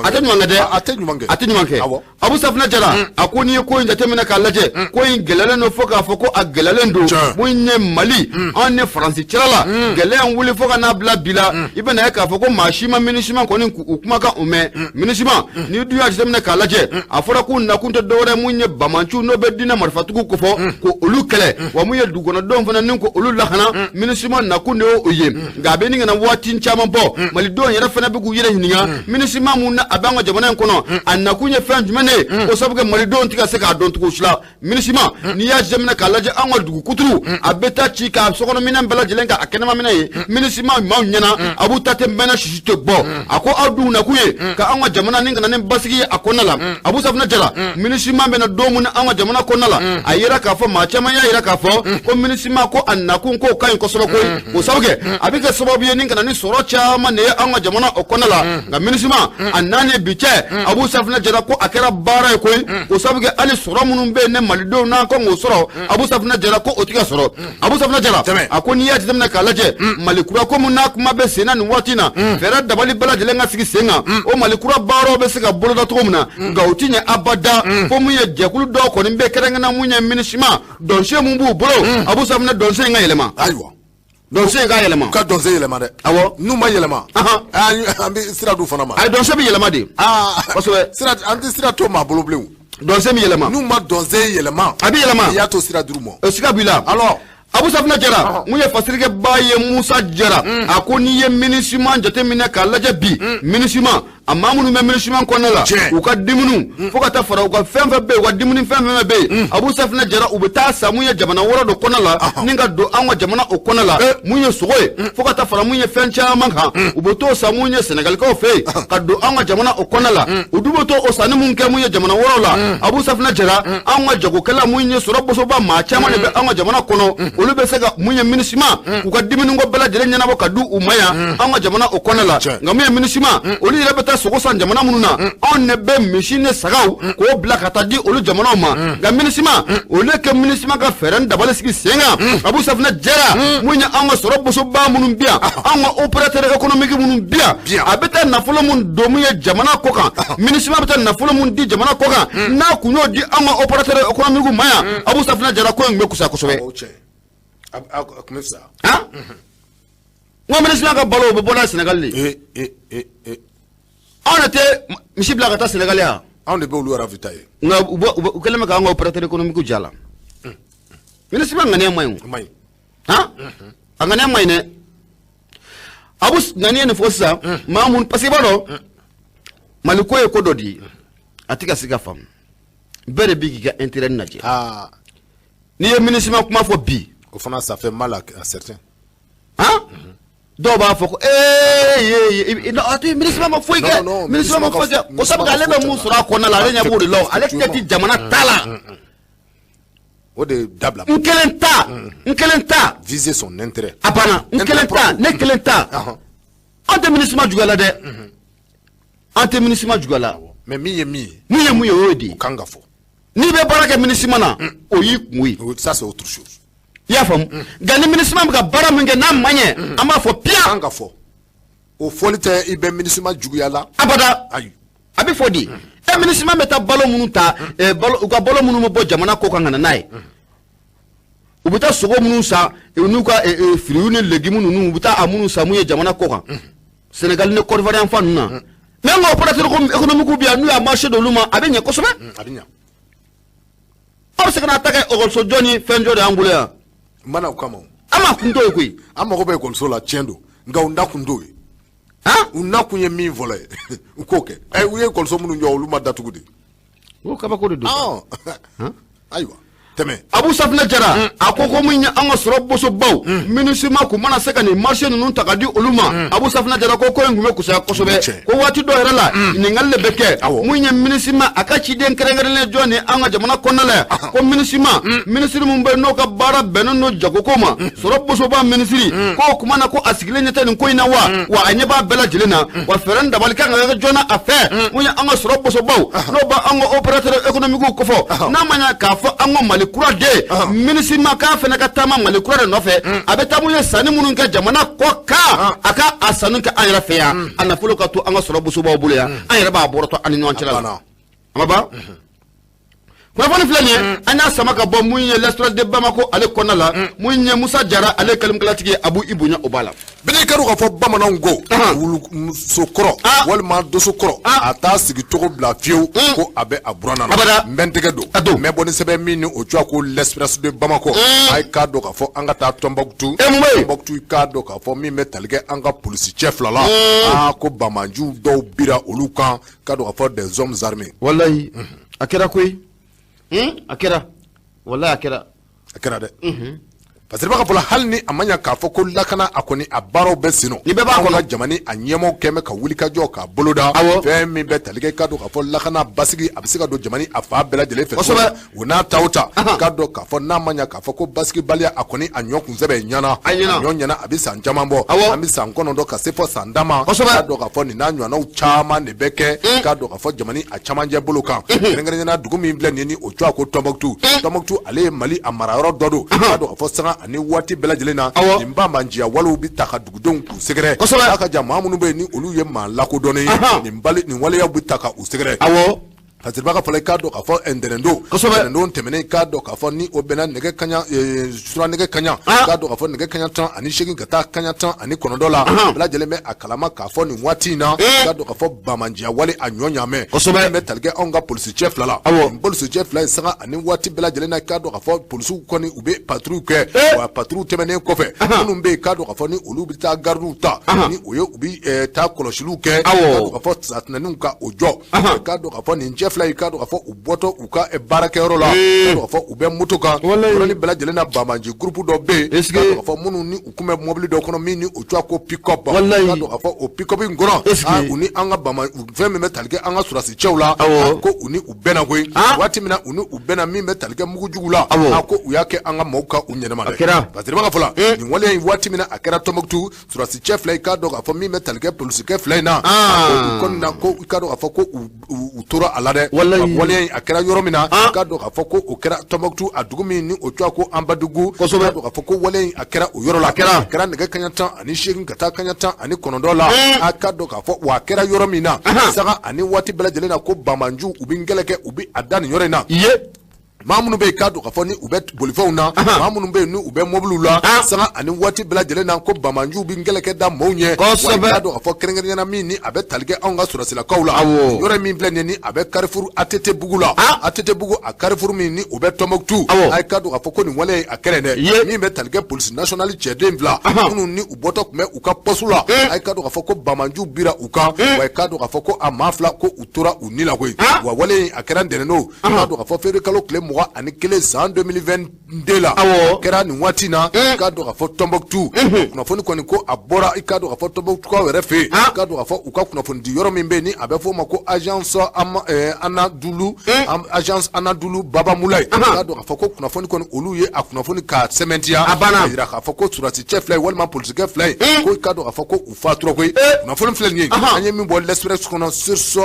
[SPEAKER 1] a tɛ ɲuman kɛ dɛ,
[SPEAKER 2] a tɛ ɲuman kɛ,
[SPEAKER 1] a tɛ ɲuman kɛ. Abu Safinɛ Jara, a ko n'i ye ko in jateminɛ k'a lajɛ, ko in gɛlɛyalen don fo k'a fɔ ko a gɛlɛyalen don. Mun ye Mali, anw ni Faransi cɛla la, gɛlɛya in wuli fo ka n'a bila bi la, i bɛna ye k'a fɔ ko maa si ma MINUSMA kɔni k'u kumakan o mɛn. MINUSMA, n'i dun y'a jateminɛ k'a lajɛ, a fɔra k'u nakun tɛ dɔwɛrɛ mun ye bamanciw n'o bɛ diinɛ marifatigiw kofɔ, ko olu kɛlɛ, wa mun ye dugukɔnɔdenw fana ni ko olu lakana, MINUSMA nakun de y'o ye. Nka a bɛ nin kana waati caman bɔ, malidenw yɛrɛ fana bɛ k'u yɛrɛ ɲininka, MINUSMA mun na a b'an ka jamana in kɔnɔ, a nakun ye fɛn jumɛn de ye? O sabu kɛ malidenw tɛ ka se k'a dɔn cogo si la. MINUSMA, n'i y'a jateminɛ k'a lajɛ, an ka dugu kuturu a bɛ taa ci k'a sokɔnɔminɛn bɛɛ lajɛlen k'a kɛnɛmaminɛ ye MINUSMA maaw ɲɛna, a b'u ta tɛ mɛnɛ sisi tɛ bɔ. A ko aw dun nakun ye ka an ka jamana ni kana ni basigi ye a kɔnɔna la. Abu Safinɛ Jara, MINUSMA bɛna don mun an ka jamana kɔnɔna la, a yira k'a fɔ maa caman y'a yira k'a fɔ ko MINUSMA ko a nakun k'o ka ɲi kosɛbɛ koyi, o sabu kɛ a bɛ kɛ sababu ye ni kana ni sɔrɔ caman de ye an ka jamana o kɔnɔna la. Nka MINUSMA a nani bi cɛ, Abu Safinɛ Jara ko a kɛra baara ye koyi, o sabu kɛ hali sɔrɔ minnu bɛ yen ne malidenw n'an kan k'o sɔrɔ, Abu Safinɛ Jara ko o tɛ ka sɔrɔ. Abu Safinɛ Jara, a ko n'i y'a jateminɛ k'a lajɛ, Mali kura ko mun n'a kuma bɛ sen na nin waati in na, fɛɛrɛ dabali bɛɛ lajɛlen ka sigi sen kan, o Mali kura baaraw bɛ se ka boloda cogo min na. Nka o ti ɲɛ abada fo mun ye jɛkulu dɔw kɔni bɛ kɛrɛnkɛrɛnna, mun ye MINUSMA dɔnsen mun b'u bolo, Abu Safinɛ dɔnsen in ka yɛlɛma.
[SPEAKER 2] Ayiwa,
[SPEAKER 1] dɔnsen ka yɛlɛma,
[SPEAKER 2] ka dɔnsen yɛlɛma dɛ.
[SPEAKER 1] Awɔ,
[SPEAKER 2] n'u ma yɛlɛma, an bɛ sira d'u fana ma.
[SPEAKER 1] Ayi, dɔnsen bɛ yɛlɛma de. Kosɛbɛ.
[SPEAKER 2] Sira, an tɛ sira to maa bolo bilen.
[SPEAKER 1] Dɔnsen bɛ yɛlɛma.
[SPEAKER 2] N'u ma dɔnsen yɛlɛma,
[SPEAKER 1] a bɛ yɛlɛma.
[SPEAKER 2] I y'a to sira d'u ma.
[SPEAKER 1] O siga b'i la.
[SPEAKER 2] Alors.
[SPEAKER 1] Abu Safinɛ Jara, mun ye fasirikɛba ye Musa Jara, a ko n'i ye MINUSMA jateminɛ k'a lajɛ bi, MINUSMA a maa minnu bɛ MINUSMA kɔnɔna la, u ka dumuniw fo ka taa fara u ka fɛn fɛn bɛ yen, u ka dumuni fɛn fɛn bɛ yen, Abu Safinɛ Jara, u bɛ taa san mun ye jamana wɔɔrɔ dɔ kɔnɔna la ni ka don an ka jamana o kɔnɔna la, mun ye sogo ye fo ka taa fara mun ye fɛn caman kan, u bɛ t'o san mun ye Sɛnɛgalikaw fɛ yen ka don an ka jamana o kɔnɔna la. U dun bɛ t'o o sanni mun kɛ mun ye jamana wɔɔrɔw la, Abu Safinɛ Jara, an ka jagokɛla mun ye sɔrɔ bosoba maa caman de bɛ an ka jamana kɔnɔ, olu bɛ se ka mun ye MINUSMA k'u ka dumuniko bɛɛ lajɛlen ɲɛnabɔ ka di u ma yan an ka jamana o kɔnɔna la. Nka mun ye MINUSMA, olu yɛrɛ bɛ taa sogo san jamana minnu na, anw de bɛ misi ni sagaw k'o bila ka taa di olu jamanaw ma. Nka MINUSMA, olu kɛ MINUSMA ka fɛɛrɛ ni dabali sigi sen kan, Abu Safinɛ Jara, mun ye an ka sɔrɔ bosoba minnu bi yan, an ka opérateur économique minnu bi yan, a bɛ taa nafolo mun don mun ye jamana kɔ kan, MINUSMA bɛ taa nafolo mun di jamana kɔ kan, n'a kun y'o di an ka opérateur économique ma yan, Abu Safinɛ Jara, ko in bɛ kusa kosɛbɛ. N ko MINUSMA ka balo o bɛ bɔ n'a ye Sénégal de. Anw de tɛ misi bila ka taa Sénégal yan.
[SPEAKER 2] Anw de bɛ olu ravitailler.
[SPEAKER 1] Nka u kɛlen bɛ k'an ka opérateur économique ja la. MINUSMA ŋaniya man ɲi o.
[SPEAKER 2] Man ɲi.
[SPEAKER 1] Han? A ŋaniya man ɲi dɛ. Abu ŋaniya nin fɔ sisan, maa mun, parce que i b'a dɔn, Mali ko ye ko dɔ de ye, a tɛ ka se ka faamu. Bɛɛ de bɛ k'i ka intérêt lajɛ. N'i ye MINUSMA kuma fɔ bi.
[SPEAKER 2] O fana ça fait mal à certains.
[SPEAKER 1] Han? Dɔw b'a fɔ ko ee, a tɛ MINUSMA ma foyi kɛ, MINUSMA ma foyi kɛ, o sabu ale bɛ mun sɔrɔ a kɔnɔna la, ale ɲɛ b'o de la, ale tɛ ti jamana ta la.
[SPEAKER 2] O de dabila.
[SPEAKER 1] N kelen ta, n kelen ta.
[SPEAKER 2] Viser son intérêt.
[SPEAKER 1] A banna, n kelen ta, ne kelen ta. An tɛ MINUSMA juguya la dɛ, an tɛ MINUSMA juguya la.
[SPEAKER 2] Mais min ye min ye.
[SPEAKER 1] Min ye mun ye, o y'o de ye.
[SPEAKER 2] O kan ka fɔ.
[SPEAKER 1] N'i bɛ baara kɛ MINUSMA na, o y'i kungo ye.
[SPEAKER 2] Ça c'est autre chose.
[SPEAKER 1] I y'a faamu? Nka ni MINUSMA bɛ ka baara min kɛ n'a ma ɲɛ, an b'a fɔ piyan.
[SPEAKER 2] Kan ka fɔ. O fɔli tɛ i bɛ MINUSMA juguya la.
[SPEAKER 1] Abada.
[SPEAKER 2] Ayi.
[SPEAKER 1] A bɛ fɔ di? E MINUSMA bɛ taa balo minnu ta, u ka balo minnu bɛ bɔ jamana kɔ kan ka na n'a ye, u bɛ taa sogo minnu san n'u ka fruits ni légumes ninnu, u bɛ taa a minnu san mun ye jamana kɔ kan, Sénégal ni Côte d'Ivoire yan fan ninnu na. Mais an ka opérateur économique bɛ yan, n'u y'a marché d'olu ma, a bɛ ɲɛ kosɛbɛ.
[SPEAKER 2] A bɛ ɲɛ.
[SPEAKER 1] Aw bɛ se ka n'a ta kɛ ekɔliso jɔ ni fɛn jɔ de y'an bolo yan.
[SPEAKER 2] N mana o kama.
[SPEAKER 1] An m'a kun t'o ye koyi.
[SPEAKER 2] An mago bɛ ekɔliso la, tiɲɛ don, nka o da kun t'o ye. U nakun ye min fɔlɔ ye, u k'o kɛ. U ye ekɔliso minnu jɔ, olu ma datugu de.
[SPEAKER 1] O kabako de don.
[SPEAKER 2] Ayiwa, tɛmɛ.
[SPEAKER 1] Abu Safinɛ Jara a ko min ye an ka sɔrɔ bosobaw, MINUSMA kun mana se ka nin marché ninnu ta ka di olu ma, Abu Safinɛ Jara ko in kun bɛ kusaya kosɛbɛ. Ko waati dɔ yɛrɛ la, ɲininkali de bɛ kɛ mun ye MINUSMA a ka ciden kɛrɛnkɛrɛnnen jɔ ni an ka jamana kɔnɔna la yan. Ko MINUSMA minisiri min bɛ n'o ka baara bɛnnen don jagoko ma, sɔrɔ bosoba minisiri, k'o kuma na ko a sigilen ɲɛ tɛ nin ko in na wa a ɲɛ b'a bɛɛ lajɛlen na, wa fɛɛrɛ dabali kan ka kɛ joona a fɛ. Mun ye an ka sɔrɔ bosobaw n'o b'an ka opérateur économique kofɔ, n'a ma ɲɛ k'a fɔ an ka Mali kura de MINUSMA k'a fana ka taama Mali kura de nɔfɛ, a bɛ taa mun ye sanni minnu kɛ jamana kɔ kan, a ka a sanni kɛ an yɛrɛ fɛ yan, a nafolo ka to an ka sɔrɔ bosobaw bolo yan, an yɛrɛ b'a bɔrɔtɔ an ni ɲɔgɔn cɛla la. A ma ban. Kunnafoni filɛ nin ye, an y'a sama ka bɔ mun ye l'Express de Bamako ale kɔnɔna la, mun ye Musa Jara ale kalimkalatigi ye, Abu i bonya o b'a la.
[SPEAKER 2] Bɛɛ kɛra k'a fɔ bamananw ko wulumusokɔrɔ walima dosokɔrɔ a t'a sigi cogo bila fiyewu ko a bɛ a buranna la. N bɛ n tɛgɛ don n bɛ bɔ ni sɛbɛn min ni o cogoya ko l'Express de Bamako. A ye k'a dɔn k'a fɔ an ka taa Tɔnbɔkutu. Tɔnbɔkutu, i k'a dɔn k'a fɔ min bɛ tali kɛ an ka polisi cɛ fila la, aa ko banbaanciw dɔw bira olu kan, k'a dɔn k'a fɔ des hommes armés.
[SPEAKER 1] Walayi a kɛra koyi. A kɛra, walayi a kɛra.
[SPEAKER 2] A kɛra dɛ. Parce que b'a fɔ hali ni a ma ɲɛ k'a fɔ ko lakana a kɔni a baaraw bɛ sen nɔ.
[SPEAKER 1] Ni bɛɛ b'a kɔnɔ.
[SPEAKER 2] Jamana a ɲɛmaaw kɛn bɛ ka wuli ka jɔ k'a boloda. Fɛn min bɛ tali kɛ, k'a dɔn k'a fɔ lakana basigi a bɛ se ka don jamana a fan bɛɛ lajɛlen fɛ.
[SPEAKER 1] Kosɛbɛ.
[SPEAKER 2] O n'a ta o ta. K'a dɔn k'a fɔ n'a ma ɲɛ k'a fɔ ko basigibaliya a kɔni a ɲɔ kunsɛbɛ ɲɛna.
[SPEAKER 1] A ɲɛna.
[SPEAKER 2] A ɲɔ ɲɛna, a bɛ san caman bɔ. An bɛ san 9 ka se fɔ san 10 ma.
[SPEAKER 1] Kosɛbɛ.
[SPEAKER 2] K'a dɔn k'a fɔ nin n'a ɲɔgɔnnaw caman de bɛ kɛ. K'a dɔn k'a fɔ jamana a camancɛ bolo kan. Kɛrɛnkɛrɛnnenya la dugu min filɛ nin ye ni o cogoya ko Tɔnbɔkutu. Tɔnbɔkutu ale ye Mali a marayɔrɔ dɔ don. K'a dɔn k'a fɔ sanga ani waati bɛɛ lajɛlen na, nin banbaanciya walew bɛ ta ka dugudenw k'u sɛgɛrɛ.
[SPEAKER 1] Kosɛbɛ.
[SPEAKER 2] A ka jan maa minnu bɛ yen ni olu ye maa lakodɔnnen ye, nin waleyaw bɛ ta ka u sɛgɛrɛ. Parce que b'a fɔ i k'a dɔn k'a fɔ ntɛnɛndon.
[SPEAKER 1] Kosɛbɛ.
[SPEAKER 2] Ntɛnɛndon tɛmɛnen, i k'a dɔn k'a fɔ ni o bɛnna nɛgɛ kaɲa sura nɛgɛ kaɲa, k'a dɔn k'a fɔ nɛgɛ kaɲa 18 ka taa kaɲa 19 la, bɛɛ lajɛlen bɛ a kalama k'a fɔ nin waati in na, k'a dɔn k'a fɔ banbaanciya wale a ɲɔ ɲaamɛ.
[SPEAKER 1] Kosɛbɛ.
[SPEAKER 2] Min bɛ tali kɛ anw ka polisi cɛ fila la.
[SPEAKER 1] Awɔ.
[SPEAKER 2] Polisi cɛ fila ye sanga ani waati bɛɛ lajɛlen na, k'a dɔn k'a fɔ polisiw kɔni u bɛ patrouille kɛ. Wa patrouille tɛmɛnen kɔfɛ, minnu bɛ yen k'a dɔn k'a fɔ ni olu bɛ taa gardiw ta, ni o ye u bɛ taa kɔlɔsiliw kɛ, k'a dɔn k'a fɔ satinɛninw ka o jɔ, k'a dɔn k'a fɔ nin cɛ fila yi, k'a dɔn k'a fɔ u bɔtɔ u ka baarakɛyɔrɔ la, k'a dɔn k'a fɔ u bɛ moto kan, yɔrɔnin bɛɛ lajɛlen na banbaanci groupe dɔ bɛ yen, k'a dɔn k'a fɔ minnu ni u kun bɛ mobili dɔ kɔnɔ min ni o cogoya ko pick-up, k'a dɔn k'a fɔ o pick-up in kɔnɔ, u ni an ka banban fɛn min bɛ tali kɛ an ka sɔrɔdasi cɛw la, ko u ni u bɛnna koyi. Waati min na u ni u bɛnna min bɛ tali kɛ mugujugu la, a ko u y'a kɛ an ka maaw ka u ɲɛnama dɛ. Parce que b'a fɔ la nin waleya in waati min na a kɛra Tɔnbɔkutu, sɔrɔdasi cɛ fila yi, k'a dɔn k'a fɔ min bɛ tali kɛ polisikɛ fila in na, u kɔni na ko k'a dɔn k'a fɔ ko u tora a la dɛ. Waleya in a kɛra yɔrɔ min na, k'a dɔn k'a fɔ ko o kɛra Tɔnbɔkutu a dugu min ni o cogoya ko Anbadugu.
[SPEAKER 1] Kosɛbɛ.
[SPEAKER 2] K'a dɔn k'a fɔ ko waleya in a kɛra o yɔrɔ la.
[SPEAKER 1] A
[SPEAKER 2] kɛra nɛgɛ kaɲa 18 ka taa kaɲa 19 la. A k'a dɔn k'a fɔ wa a kɛra yɔrɔ min na, sanga ani waati bɛɛ lajɛlen na ko banbaanciw u bɛ kɛlɛ kɛ, u bɛ a da nin yɔrɔ in na. Maa minnu bɛ yen k'a dɔn k'a fɔ ni u bɛ bolifɛnw na, maa minnu bɛ yen ni u bɛ mobiliw la, sanga ani waati bɛɛ lajɛlen na ko banbaanciw bɛ kɛlɛ kɛ da maaw ɲɛ.
[SPEAKER 1] Kosɛbɛ.
[SPEAKER 2] Wa i k'a dɔn k'a fɔ kɛrɛnkɛrɛnnenya la min ni a bɛ tali kɛ anw ka sɔrɔdasilakaw la. Yɔrɔ min filɛ nin ye ni a bɛ Carrefour ATT bugu la. ATT bugu a Carrefour min ni o bɛ Tɔnbɔkutu. A ye k'a dɔn k'a fɔ ko nin wale in a kɛra dɛ. Min bɛ tali kɛ police nationale cɛden fila minnu ni u bɔtɔ tun bɛ u ka poste la. A ye k'a dɔn k'a fɔ ko banbaanciw bira u kan. Wa i k'a dɔn k'a fɔ ko a maa fila ko u tora u ni la koyi. Wa wale in a kɛra ntɛnɛn don. K'a dɔn k'a fɔ février kalo tile 21 san 2022 la.
[SPEAKER 1] Awɔ.
[SPEAKER 2] Kɛra nin waati in na, k'a dɔn k'a fɔ Tɔnbɔkutu. Kunnafoni kɔni ko a bɔra i k'a dɔn k'a fɔ Tɔnbɔkutukaw yɛrɛ fɛ yen. K'a dɔn k'a fɔ u ka kunnafoni di yɔrɔ min bɛ yen ni a bɛ fɔ o ma ko agence Anadolu, agence Anadolu Baba Mulayi. K'a dɔn k'a fɔ ko kunnafoni kɔni olu ye a kunnafoni k'a sɛmɛntiya.
[SPEAKER 1] A banna.
[SPEAKER 2] K'a jira k'a fɔ ko sɔrɔdasi cɛ fila ye walima polisikɛ fila ye. Ko i k'a dɔn k'a fɔ ko u fatura koyi. Kunnafoni filɛ nin ye. An ye min bɔ l'Express kɔnɔ source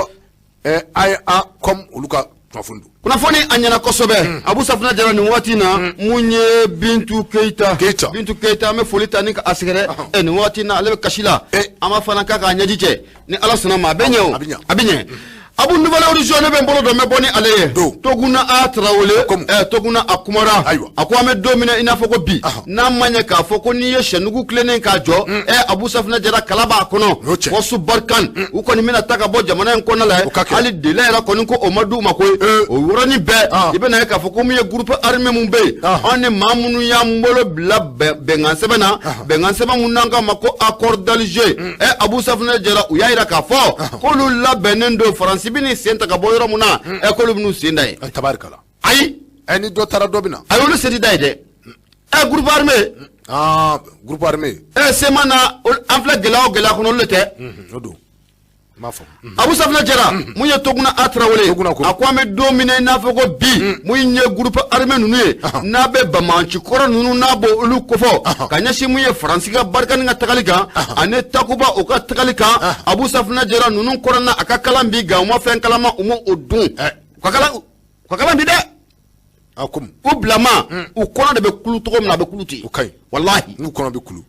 [SPEAKER 2] AEA comme olu ka kunnafoni don.
[SPEAKER 1] Kunnafoni a ɲɛna kosɛbɛ. Abu Safinɛ Jara nin waati in na, mun ye Bintu Keyita. Bintu Keyita, an bɛ foli ta ni a sɛgɛrɛ nin waati in na, ale bɛ kasi la. An b'a fana k'a k'a ɲɛji cɛ ni Ala sɔnna ma, a bɛ ɲɛ o, a bɛ ɲɛ. Abu Nouvel Horizon ne bɛ n bolo dɔn n bɛ bɔ ni ale ye.
[SPEAKER 2] Don.
[SPEAKER 1] Toguna A Tarawele.
[SPEAKER 2] Komu.
[SPEAKER 1] Toguna a kumara.
[SPEAKER 2] Ayiwa.
[SPEAKER 1] A ko an bɛ don min na i n'a fɔ ko bi.
[SPEAKER 2] Ahan.
[SPEAKER 1] N'a ma ɲɛ k'a fɔ ko n'i ye sɛnugu tilennen k'a jɔ. Abu Safinɛ Jara kala b'a kɔnɔ.
[SPEAKER 2] N'o cɛ.
[SPEAKER 1] Force Barkhane. U kɔni bɛna ta ka bɔ jamana in kɔnɔna la.
[SPEAKER 2] O ka kɛ.
[SPEAKER 1] Hali délai yɛrɛ kɔni ko o ma d'u ma koyi. O yɔrɔnin bɛɛ.
[SPEAKER 2] Ah.
[SPEAKER 1] I bɛna ye k'a fɔ ko min ye groupe armé mun bɛ yen.
[SPEAKER 2] Ah.
[SPEAKER 1] Anw ni maa minnu y'an bolo bila bɛnkan sɛbɛn na. Bɛnkan sɛbɛn mun n'an k'a ma ko accord d'Alger. Abu Safinɛ Jara u y'a jira k'a fɔ k'olu labɛnnen don Faransi bɛ n'i sen ta ka bɔ yɔrɔ mun na. K'olu bɛn'u sen da yen.
[SPEAKER 2] Tabarikala.
[SPEAKER 1] Ayi.
[SPEAKER 2] Ni dɔ taara dɔ bɛ na.
[SPEAKER 1] Ayi, olu sen tɛ da yen dɛ. Groupe armé.
[SPEAKER 2] Aa, groupe armé.
[SPEAKER 1] CMA na an filɛ gɛlɛya o gɛlɛya kɔnɔ, olu de tɛ.
[SPEAKER 2] O don. N m'a faamu.
[SPEAKER 1] Abu Safinɛ Jara mun ye Toguna A Tarawele.
[SPEAKER 2] Toguna ko.
[SPEAKER 1] A ko an bɛ don min na i n'a fɔ ko bi mun ye groupe armé ninnu ye n'a bɛ banbaanci kɔrɔ ninnu n'a b'o olu kofɔ ka ɲɛsin mun ye Faransi ka Barkhane ka tagali kan ani Takuba o ka tagali kan. Abu Safinɛ Jara ninnu kɔrɔ na a ka kalan bi nka u ma fɛn kalama u ma o dun. U ka kalan bi dɛ.
[SPEAKER 2] A komi.
[SPEAKER 1] U bilama u kɔnɔ de bɛ kulu cogo min na a bɛ kulu ten.
[SPEAKER 2] O ka ɲi.
[SPEAKER 1] Walahi.
[SPEAKER 2] N'u kɔnɔ bɛ kulu.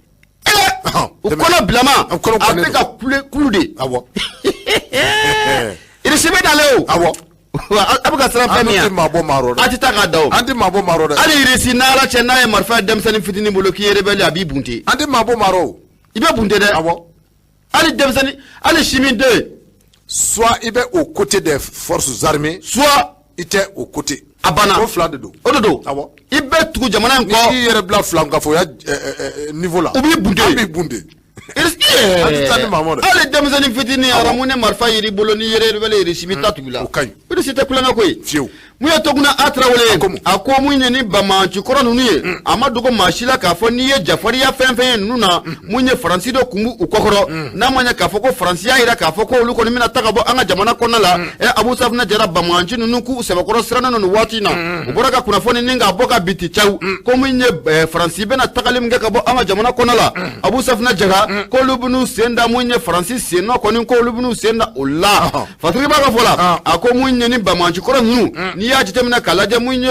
[SPEAKER 1] U kɔnɔ bilama
[SPEAKER 2] U kɔnɔ
[SPEAKER 1] a
[SPEAKER 2] guwanen
[SPEAKER 1] bɛ ka kule kulu de.
[SPEAKER 2] Awɔ.
[SPEAKER 1] Irisi bɛ dalen o.
[SPEAKER 2] Awɔ.
[SPEAKER 1] A bɛ ka siran fɛn
[SPEAKER 2] An
[SPEAKER 1] min
[SPEAKER 2] tɛ
[SPEAKER 1] ɲɛ.
[SPEAKER 2] maa bɔ maa rɔ dɛ.
[SPEAKER 1] A tɛ taa k'a da o.
[SPEAKER 2] An tɛ maa bɔ maa rɔ dɛ.
[SPEAKER 1] Hali irisi n'ala cɛ n'a ye marifa ye denmisɛnnin fitinin bolo k'i ye rebelle a b'i bunte.
[SPEAKER 2] An tɛ maa bɔ maa rɔ o.
[SPEAKER 1] I bɛ bunte dɛ.
[SPEAKER 2] Awɔ.
[SPEAKER 1] Hali denmisɛnnin hali simi den.
[SPEAKER 2] Soit i bɛ au côté des forces armées.
[SPEAKER 1] Soit
[SPEAKER 2] i tɛ au côté.
[SPEAKER 1] A banna.
[SPEAKER 2] O fila de don.
[SPEAKER 1] O de don.
[SPEAKER 2] Awɔ.
[SPEAKER 1] I bɛ tugu jamana in
[SPEAKER 2] Ni
[SPEAKER 1] kɔ.
[SPEAKER 2] y'i yɛrɛ bila filankafoya niveau la.
[SPEAKER 1] U b'i bunte.
[SPEAKER 2] An b'i bunte.
[SPEAKER 1] Irisi
[SPEAKER 2] An tɛ taa ni maa mɔ dɛ.
[SPEAKER 1] Hali denmisɛnnin fitinin aramu ni marifa yir'i bolo n'i ye rebelle irisi b'i ta tugu la.
[SPEAKER 2] O ka ɲi.
[SPEAKER 1] Irisi tɛ kulonkɛ ko ye.
[SPEAKER 2] Fiyewu.
[SPEAKER 1] Mun ye Toguna A Tarawele
[SPEAKER 2] A ko mun?
[SPEAKER 1] a ko mun ye ni banbaanci kɔrɔ ninnu ye a ma dogo maa si la k'a fɔ n'i ye jafarinya fɛn fɛn ye ninnu na mun ye Faransi dɔ kun b'u kɔkɔrɔ n'a ma ɲɛ k'a fɔ ko Faransi y'a jira k'a fɔ ko olu kɔni bɛna ta ka bɔ an ka jamana kɔnɔna la. Abu Safinɛ Jara banbaanci ninnu k'u sɛbɛkɔrɔ sirannen don nin waati in na u bɔra ka kunnafoni ni k'a bɔ ka biti cawu ko mun ye Faransi bɛna tagali min kɛ ka bɔ an ka jamana kɔnɔna la. Abu Safinɛ Jara k'olu bɛn'u sen da mun ye Faransi sen nɔ kɔni k'olu bɛn'u sen da o la. Fatigi b'a ka fɔ la a ko mun ye ni banbaanci kɔrɔ ninnu n'i y'a jateminɛ k'a lajɛ mun ye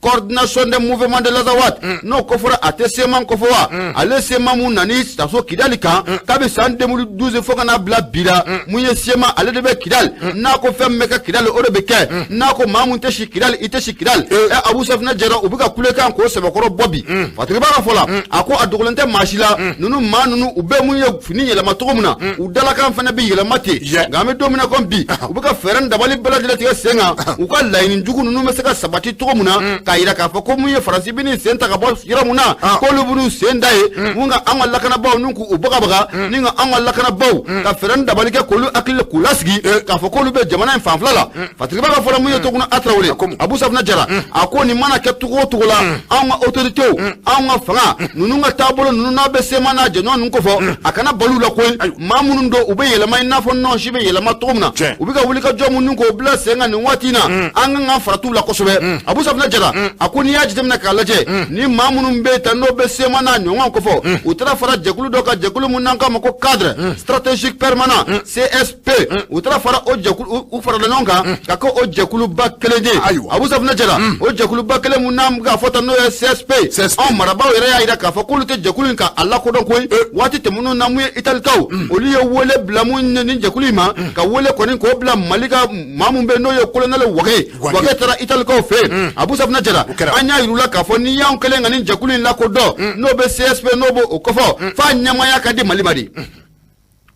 [SPEAKER 1] coordination des mouvements de l'Azawad n'o kofɔra a tɛ CMA kofɔ wa ale CMA mun nana taso Kidali kan kabi san 2012 fo ka n'a bila bi la mun ye CMA ale de bɛ Kidali n'a ko fɛn min bɛ kɛ Kidali o de bɛ kɛ n'a ko maa mun tɛ si Kidali i tɛ si Kidali. Abu Safinɛ Jara u bɛ ka kulekan k'o sɛbɛkɔrɔ bɔ bi. Fatigi b'a ka fɔ la a ko a dogolen tɛ maa si la ninnu maa ninnu u bɛ mun ye fini yɛlɛma cogo min na u dalakan fana bɛ yɛlɛma ten nka an bɛ don min na komi bi u bɛ ka fɛɛrɛ ni dabali bɛɛ lajɛlen tigɛ sen kan u ka laɲini jugu ninnu bɛ se ka sabati cogo min na k'a jira k'a fɔ ko mun ye Faransi bɛ n'i sen ta ka bɔ yɔrɔ mun na k'olu b'u sen da yen mun ka an ka lakanabaaw ni k'u bagabaga ni ka an ka lakanabaaw ka fɛɛrɛ ni dabali kɛ k'olu hakili k'u lasigi k'a fɔ k'olu bɛ jamana in fanfila la. Fatigi b'a ka fɔ la mun ye Toguna A Tarawele Abu Safinɛ Jara a ko nin mana kɛ cogo o cogo la anw ka autorités anw ka fanga ninnu ka taabolo ninnu n'a bɛ CMA n'a jɛɲɔgɔn ninnu kofɔ a kana bali u la koyi maa minnu don u bɛ yɛlɛma i n'a fɔ nɔnsi bɛ yɛlɛma cogo min na u bɛ ka wuli ka jɔ minnu k'o bila sen kan nin waati in na an kan k'an farati u la kosɛbɛ. Abu Safinɛ Jara a ko n'i y'a jateminɛ k'a lajɛ ni maa minnu bɛ yen tan n'o bɛ CMA n'a ɲɔgɔn kofɔ u taara fara jɛkulu dɔ kan jɛkulu mun n'an k'a ma ko cadre stratégique permanent CSP u taara fara o jɛkulu u farala ɲɔgɔn kan ka kɛ o jɛkuluba kelen ye. Abu Safinɛ Jara o jɛkuluba kelen mun n'an bɛ k'a fɔ tan n'o ye CSP anw marabaaw yɛrɛ y'a jira k'a fɔ k'olu tɛ jɛkulu in ka a lakodɔn koyi waati tɛmɛnenw na mun ye Italikaw olu ye wele bila mun ye nin jɛkulu in ma ka wele kɔni k'o bila Mali ka maa mun bɛ yen n'o ye colonel Wage Wage taara Italikaw fɛ yen. Abu Safinɛ Jara an y'a yir'u la k'a fɔ n'i y'anw kɛlen ka nin jɛkulu in lakodɔn n'o bɛ CSP n'o b'o kofɔ f'a ɲɛmaaya ka di Mali ma de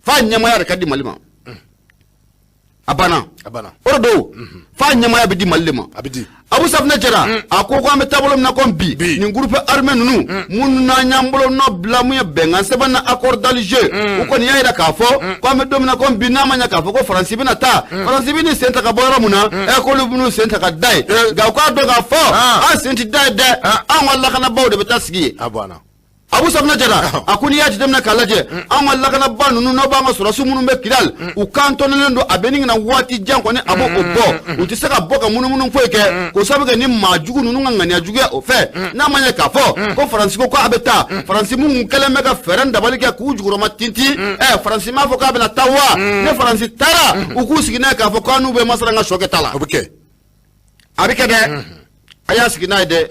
[SPEAKER 1] f'a ɲɛmaaya de ka di Mali ma a banna o de don f'a ɲɛmaaya bɛ di Mali de ma.
[SPEAKER 2] A bɛ di.
[SPEAKER 1] Abu Safinɛ Jara a ko ko an bɛ taabolo min na komi bi nin groupe armé ninnu minnu n'an y'an bolo nɔ bila mun ye bɛnkan sɛbɛn na accord d'Alger u kɔni y'a jira k'a fɔ ko an bɛ don min na komi bi n'a ma ɲɛ k'a fɔ ko Faransi bɛna taa Faransi bɛ n'i sen ta ka bɔ yɔrɔ mun na k'olu bɛn'u sen ta ka da yen nka u k'a dɔn k'a fɔ an sen tɛ da yen dɛ anw ka lakanabaaw de bɛ taa sigi yen.
[SPEAKER 2] A banna.
[SPEAKER 1] Abu Safinɛ Jara a ko n'i y'a jateminɛ k'a lajɛ anw ka lakanabaa ninnu n'aw b'an ka sɔrɔdasi minnu bɛ Kidali u kan tɔnɔnnen don a bɛ nin ka na waati jan kɔni a b'o bɔ u tɛ se ka bɔ ka munumunu foyi kɛ k'o sababu kɛ ni maa jugu ninnu ka ŋaniya juguya o fɛ n'a ma ɲɛ k'a fɔ ko Faransi ko k'a bɛ taa Faransi minnu kɛlen bɛ ka fɛɛrɛ ni dabali kɛ k'u jukɔrɔma tintin Faransi m'a fɔ k'a bɛna taa wa ne Faransi taara u k'u sigi n'a ye k'a fɔ k'an n'u bɛ masala an ka sɔ kɛ ta la.
[SPEAKER 2] O bɛ kɛ.
[SPEAKER 1] A bɛ kɛ dɛ a y'a sigi n'a ye dɛ.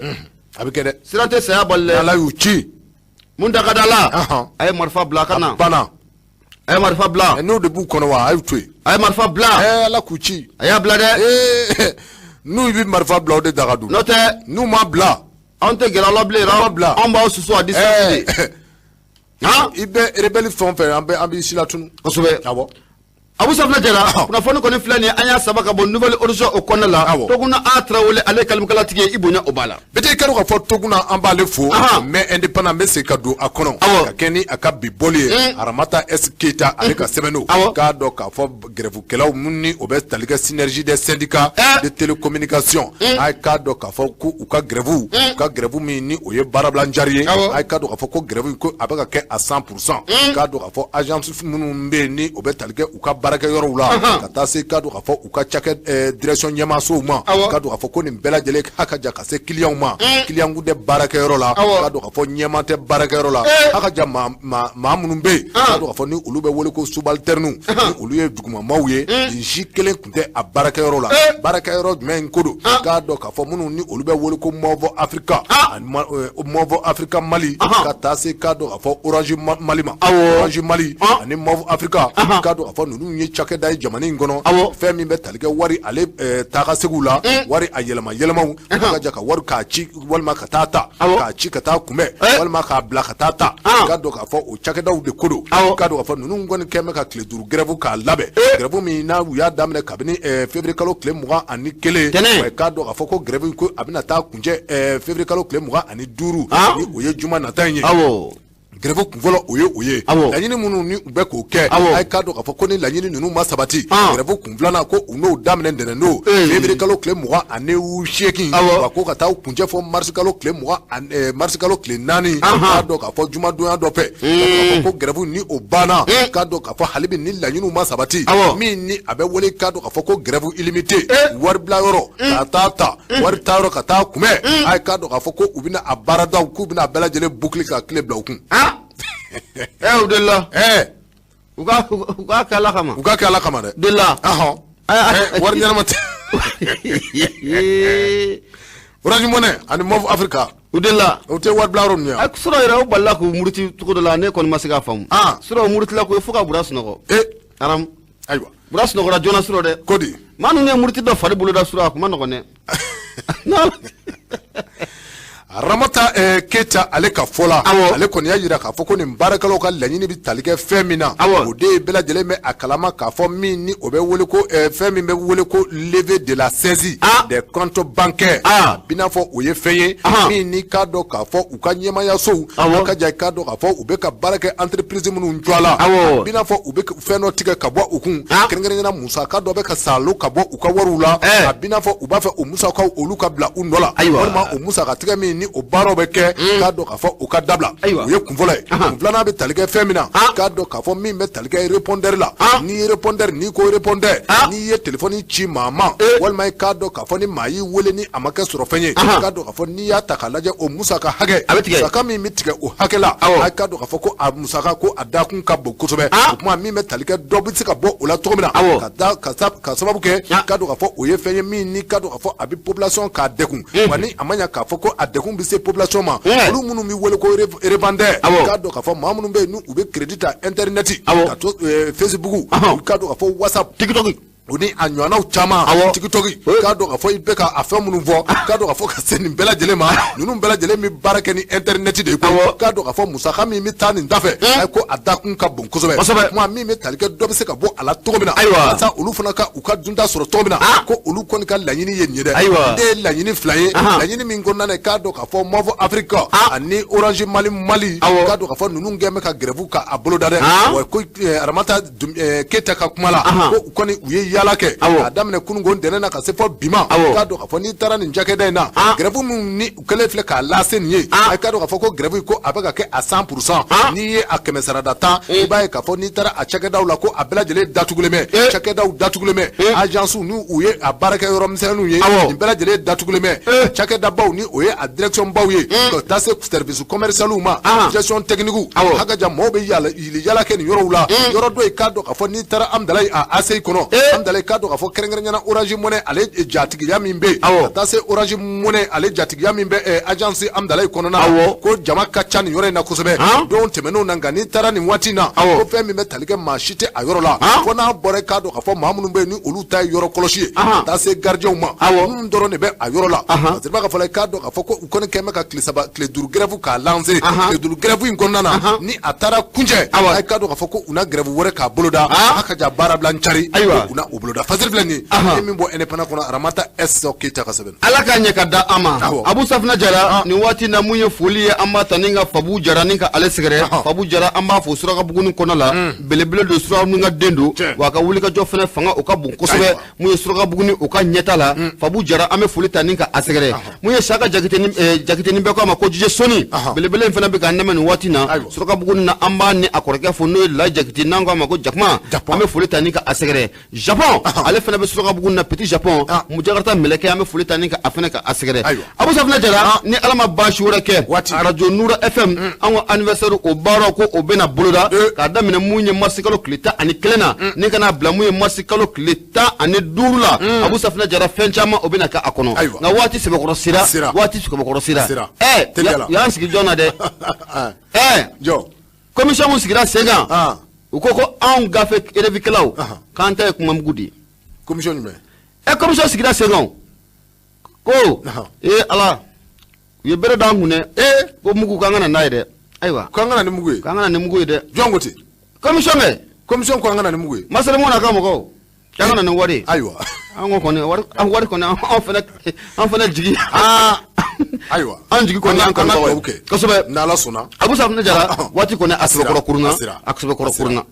[SPEAKER 2] A bɛ kɛ dɛ.
[SPEAKER 1] Siran tɛ saya bali dɛ.
[SPEAKER 2] Ala y'u ci.
[SPEAKER 1] Mun da ka da la a ye marifa bila a ka na.
[SPEAKER 2] Banna.
[SPEAKER 1] A ye marifa bila.
[SPEAKER 2] N'o de b'u kɔnɔ wa, a y'u to yen.
[SPEAKER 1] A ye marifa bila.
[SPEAKER 2] Ala k'u ci.
[SPEAKER 1] A y'a bila dɛ.
[SPEAKER 2] N'u bɛ marifa bila, o de daga don.
[SPEAKER 1] N'o tɛ.
[SPEAKER 2] N'u ma bila.
[SPEAKER 1] Anw tɛ gɛrɛ aw la bilen.
[SPEAKER 2] N'u ma bila.
[SPEAKER 1] Anw b'aw susu a distance de.
[SPEAKER 2] I bɛ rebelle fɛn o fɛn, an b'i si latunu.
[SPEAKER 1] Kosɛbɛ.
[SPEAKER 2] Awɔ.
[SPEAKER 1] Abu Safinɛ Jara, kunnafoni kɔni filɛ nin ye, an y'a saba ka bɔ Nouvelle Horizon o kɔnɔna la. Toguna A Tarawele, ale ye kalimakalatigi ye, i bonya o b'a la.
[SPEAKER 2] Bete i ka dɔn k'a fɔ Toguna, an b'ale fo. Mais indépendant bɛ segin ka don a kɔnɔ. Ka kɛ ni a ka bi bɔli ye. Aramata S Keyita, ale ka sɛbɛn don. K'a dɔn k'a fɔ grèvekɛlaw minnu ni o bɛ tali kɛ synergie des syndicats de télécommunication. A k'a dɔn k'a fɔ ko u ka grève, u ka grève min ni o ye baarabila jari ye. A k'a dɔn k'a fɔ ko grève ko a bɛ ka kɛ à 100%. K'a dɔn k'a fɔ agence minnu bɛ yen ni o bɛ tali kɛ u ka baarakɛyɔrɔw la, ka taa se k'a dɔn k'a fɔ u ka cakɛ direction ɲɛmaasow ma, k'a dɔn k'a fɔ ko nin bɛɛ lajɛlen ha ka ja ka se client ma, client kun tɛ baarakɛyɔrɔ la, k'a dɔn k'a fɔ ɲɛmaa tɛ baarakɛyɔrɔ la, ha ka ja maa minnu bɛ yen, k'a dɔn k'a fɔ ni olu bɛ wele ko subalterne, ni olu ye dugumamaw ye, nin si kelen tun tɛ a baarakɛyɔrɔ la. Baarakɛyɔrɔ jumɛn in ko don? K'a dɔn k'a fɔ minnu ni olu bɛ wele ko Moov Africa, Moov Africa Mali, ka taa se k'a dɔn k'a fɔ Orange Mali ma, Orange Mali ani Moov Africa, k'a dɔn k'a fɔ ninnu ye cakɛda ye jamana in kɔnɔ, fɛn min bɛ tali kɛ wari ale taa segu la, wari a yɛlɛma yɛlɛmaw, ka ja ka wari k'a ci walima ka taa ta, k'a ci ka taa kunbɛn walima k'a bila ka taa ta, k'a dɔn k'a fɔ o cakɛdaw de ko don. K'a dɔn k'a fɔ ninnu kɔni kɛn bɛ ka tile 5 grève k'a labɛn, grève min n'a u y'a daminɛ kabini février kalo tile 21, k'a dɔn k'a fɔ ko grève ko a bɛna taa kuncɛ février kalo tile 25, ni o ye juma nata in ye. Grève kunfɔlɔ o ye o ye. Laɲini minnu ni u bɛ k'o kɛ, a ye k'a dɔn k'a fɔ ko ni laɲini ninnu ma sabati, grève kun filanan ko u n'o daminɛ ntɛnɛn don février kalo tile 28, wa ko ka taa kuncɛ fɔ mars kalo tile 20, mars kalo tile 4, k'a dɔn k'a fɔ jumadonya dɔ fɛ, ko grève ni o banna, k'a dɔn k'a fɔ hali bi ni laɲiniw ma sabati, min ni a bɛ wele k'a dɔn k'a fɔ ko grève illimité, wari bila yɔrɔ ka taa ta, wari ta yɔrɔ ka taa kunbɛn, a ye k'a dɔn k'a fɔ ko u bɛna a baaradaw k'u bɛna a bɛɛ lajɛlen boucler ka tile bila u kun.
[SPEAKER 1] O de la. U k'a kɛ Ala kama.
[SPEAKER 2] U k'a kɛ Ala kama dɛ.
[SPEAKER 1] De la.
[SPEAKER 2] Wari ɲɛnama tɛ. Orange Money ani Moov Africa.
[SPEAKER 1] O de la.
[SPEAKER 2] O tɛ wari bila yɔrɔ ninnu ye.
[SPEAKER 1] Sɔrɔ yɛrɛ o balila k'u muruti cogo dɔ la, ne kɔni ma se k'a faamu. Sɔrɔ o murutila ko fo ka Bura sunɔgɔ. Aram.
[SPEAKER 2] Ayiwa.
[SPEAKER 1] Bura sunɔgɔra joona sɔrɔ dɛ.
[SPEAKER 2] Ko di?
[SPEAKER 1] Maa ninnu ye muruti dɔ fari boloda sɔrɔ, a kun ma nɔgɔn dɛ.
[SPEAKER 2] Ramata Keyita ale ka fɔ la, ale kɔni y'a jira k'a fɔ ko nin baarakɛlaw ka laɲini bɛ tali kɛ fɛn min na, o de ye bɛɛ lajɛlen bɛ a kalama k'a fɔ min ni o bɛ wele ko fɛn min bɛ wele ko levée de la saisie des comptes bancaires, bi n'a fɔ o ye fɛn ye min ni k'a dɔn k'a fɔ u ka ɲɛmaayasow a ka ja k'a dɔn k'a fɔ u bɛ ka baara kɛ entreprise minnu jɔ a la, bi n'a fɔ u bɛ fɛn dɔ tigɛ ka bɔ u kun, kɛrɛnkɛrɛnnenya musaka dɔ bɛ ka salo ka bɔ u ka wariw la, a bi n'a fɔ u b'a fɛ o musakaw olu ka bila u nɔ la, walima o musaka tigɛ min ni o baaraw bɛ kɛ, k'a dɔn k'a fɔ u ka dabila. O ye kun fɔlɔ ye. Kun filanan bɛ tali kɛ fɛn min na, k'a dɔn k'a fɔ min bɛ tali kɛ répondeur la, n'i ye répondeur, n'i ko répondeur, n'i ye téléphone ci maa ma, walima i k'a dɔn k'a fɔ ni maa y'i wele ni a ma kɛ sɔrɔ fɛn ye, k'a dɔn k'a fɔ n'i y'a ta k'a lajɛ o musaka hakɛ, musaka min bɛ tigɛ o hakɛ la, a k'a dɔn k'a fɔ ko a musaka ko a dakun ka bon kosɛbɛ. O tuma min bɛ tali kɛ dɔ bɛ se ka bɔ o la cogo min na, ka sababu kɛ k'a dɔn k'a fɔ o ye fɛn ye min ni k'a dɔn k'a fɔ a bɛ population k'a degun, wa ni a ma ɲɛ k'a fɔ ko a degun bɛ se population ma, olu minnu bɛ wele ko revendeur, k'a dɔn k'a fɔ maa minnu bɛ yen n'u bɛ crédit ta internet, ka to Facebook, k'a dɔn k'a fɔ WhatsApp,
[SPEAKER 1] TikTok,
[SPEAKER 2] o ni a ɲɔgɔnnaw caman, TikTok, k'a dɔn k'a fɔ i bɛ ka a fɛn minnu fɔ, k'a dɔn k'a fɔ ka se nin bɛɛ lajɛlen ma, ninnu bɛɛ lajɛlen bɛ baara kɛ ni internet de ye, k'a dɔn k'a fɔ musaka min bɛ taa nin dafɛ, ko a dakun ka bon kosɛbɛ, kuma min bɛ tali kɛ dɔ bɛ se ka bɔ a la cogo min na, walasa olu fana ka u ka dunta sɔrɔ cogo min na, ko olu kɔni ka laɲini ye nin ye dɛ. Nin de ye laɲini fila ye, laɲini min kɔnɔna na k'a dɔn k'a fɔ Moov Africa ani Orange Mali, k'a dɔn k'a fɔ ninnu kɛn bɛ ka grève ka a boloda dɛ. Wa ko Ramata Keyita ka kuma la, ko u kɔni u ye yaala kɛ k'a daminɛ kununko ntɛnɛn na ka se fɔ bi ma, k'a dɔn k'a fɔ n'i taara nin cakɛda in na, grève min ni u kɛlen filɛ k'a lase nin ye, a k'a dɔn k'a fɔ ko grève ko a bɛ ka kɛ à 100%, n'i ye a kɛmɛ sarada tan, i b'a ye k'a fɔ n'i taara a cakɛdaw la ko a bɛɛ lajɛlen datugulen bɛ, cakɛdaw datugulen bɛ, agence ni u ye a baarakɛ yɔrɔ misɛnninw ye, nin bɛɛ lajɛlen datugulen bɛ, cakɛdabaw ni o ye a direction baw ye, ka taa se service commercial ma, gestion technique, hakaja maaw bɛ yaala kɛ nin yɔrɔw la, yɔrɔ dɔ ye k'a dɔn k'a fɔ n'i taara Amdalayi a ACI kɔnɔ, Amdalayi k'a dɔn k'a fɔ kɛrɛnkɛrɛnnenya Orange Money ale jatigiya min bɛ yen, ka taa se Orange Money ale jatigiya min bɛ agence Amdalayi kɔnɔna na, ko jama ka ca nin yɔrɔ in na kosɛbɛ don tɛmɛnenw na. Nka n'i taara nin waati in na, ko fɛn min bɛ tali kɛ, maa si tɛ a yɔrɔ la, fo n'a bɔra k'a dɔn k'a fɔ maa minnu bɛ yen ni olu ta ye yɔrɔ kɔlɔsi ye, ka taa se gardien ma, minnu dɔrɔn de bɛ a yɔrɔ la. Parce que ka fɔ la, i k'a dɔn k'a fɔ ko u kɔni kɛn bɛ ka tile 3, tile 5 grève k'a lancer. Tile 5 grève in kɔnɔna na, ni a taara kuncɛ, a k'a dɔn k'a fɔ ko u na grève wɛrɛ k'a boloda, a ka ja baara bila ncari, u na o boloda. Fasiri filɛ nin ye, ye min bɔ Indépendant kɔnɔ, Aramata S Keyita ka sɛbɛn.
[SPEAKER 1] Ala k'a ɲɛ ka da an ma. Abu Safina Jara, nin waati na, mun ye foli ye, an b'a ta ni ka Fabu Jara ni ka ale sɛgɛrɛ. Fabu Jara, an b'a fo Surakabugu kɔnɔ la, belebele don, Surakabugu ka den don, wa a ka wulikajɔ fɛnɛ fanga o ka bon kosɛbɛ. Mun ye Surakabugu o ka ɲɛta la, Fabu Jara, an bɛ foli ta ni ka a sɛgɛrɛ. Mun ye Saka Jakiteni bɛɛ ko a ma ko Jije Soni, belebele in fana bɛ k'an dɛmɛ nin waati na Surakabugu na. An b'a ni a kɔrɔkɛ fo, n'o ye La Jakite, n'an ko a ma ko Jakuma, an bɛ foli ta ni ka a sɛgɛrɛ. Japon, ale fana bɛ Surakabugu na, Petit Japon, Mujakarata mɛlɛkɛ, an bɛ foli ta ni ka a fana ka a sɛgɛrɛ. Abu Safina Jara, ni Ala ma baasi wɛrɛ kɛ, arajo Nura FM, an ka anniversaire o baaraw ko o bɛna boloda k'a daminɛ mun ye marisi kalo tile 11 na, ni ka n'a bila mun ye marisi kalo tile 15 la. Abu Safina Jara, fɛn caman o bɛna kɛ a kɔnɔ, nka waati sɛbɛkɔrɔ sera, waati sɛbɛkɔrɔ sera. Ɛ, y'an sigi jɔn na dɛ? Ɛ, commission mun sigira sen kan, u ko ko anw gafe élèvekɛlaw k'an ta ye kuma mugu de ye.
[SPEAKER 2] Commission jumɛn?
[SPEAKER 1] Ɛ, commission sigira sen kan ko ee Ala, u ye bere d'an kun dɛ. Ee, ko mugu, k'an ka na n'a ye dɛ. Ayiwa.
[SPEAKER 2] K'an ka na ni mugu ye.
[SPEAKER 1] K'an ka na ni mugu ye dɛ.
[SPEAKER 2] Jɔn ko ten?
[SPEAKER 1] Commission kɛ.
[SPEAKER 2] Commission ko an ka na ni mugu ye.
[SPEAKER 1] Masalemɔ n'a ka mɔgɔw, k'an ka na ni wari ye.
[SPEAKER 2] Ayiwa.
[SPEAKER 1] An ko kɔni wari, an wari kɔni, an fana jigi.
[SPEAKER 2] Ayiwa.
[SPEAKER 1] An jigi kɔni, an
[SPEAKER 2] ka
[SPEAKER 1] dugawu
[SPEAKER 2] kɛ.
[SPEAKER 1] Kosɛbɛ.
[SPEAKER 2] N'Ala sɔnna.
[SPEAKER 1] Abu Safunɛ Jara, waati kɔni a sɛbɛkɔrɔ kurunna, a sɛbɛkɔrɔ kurunna.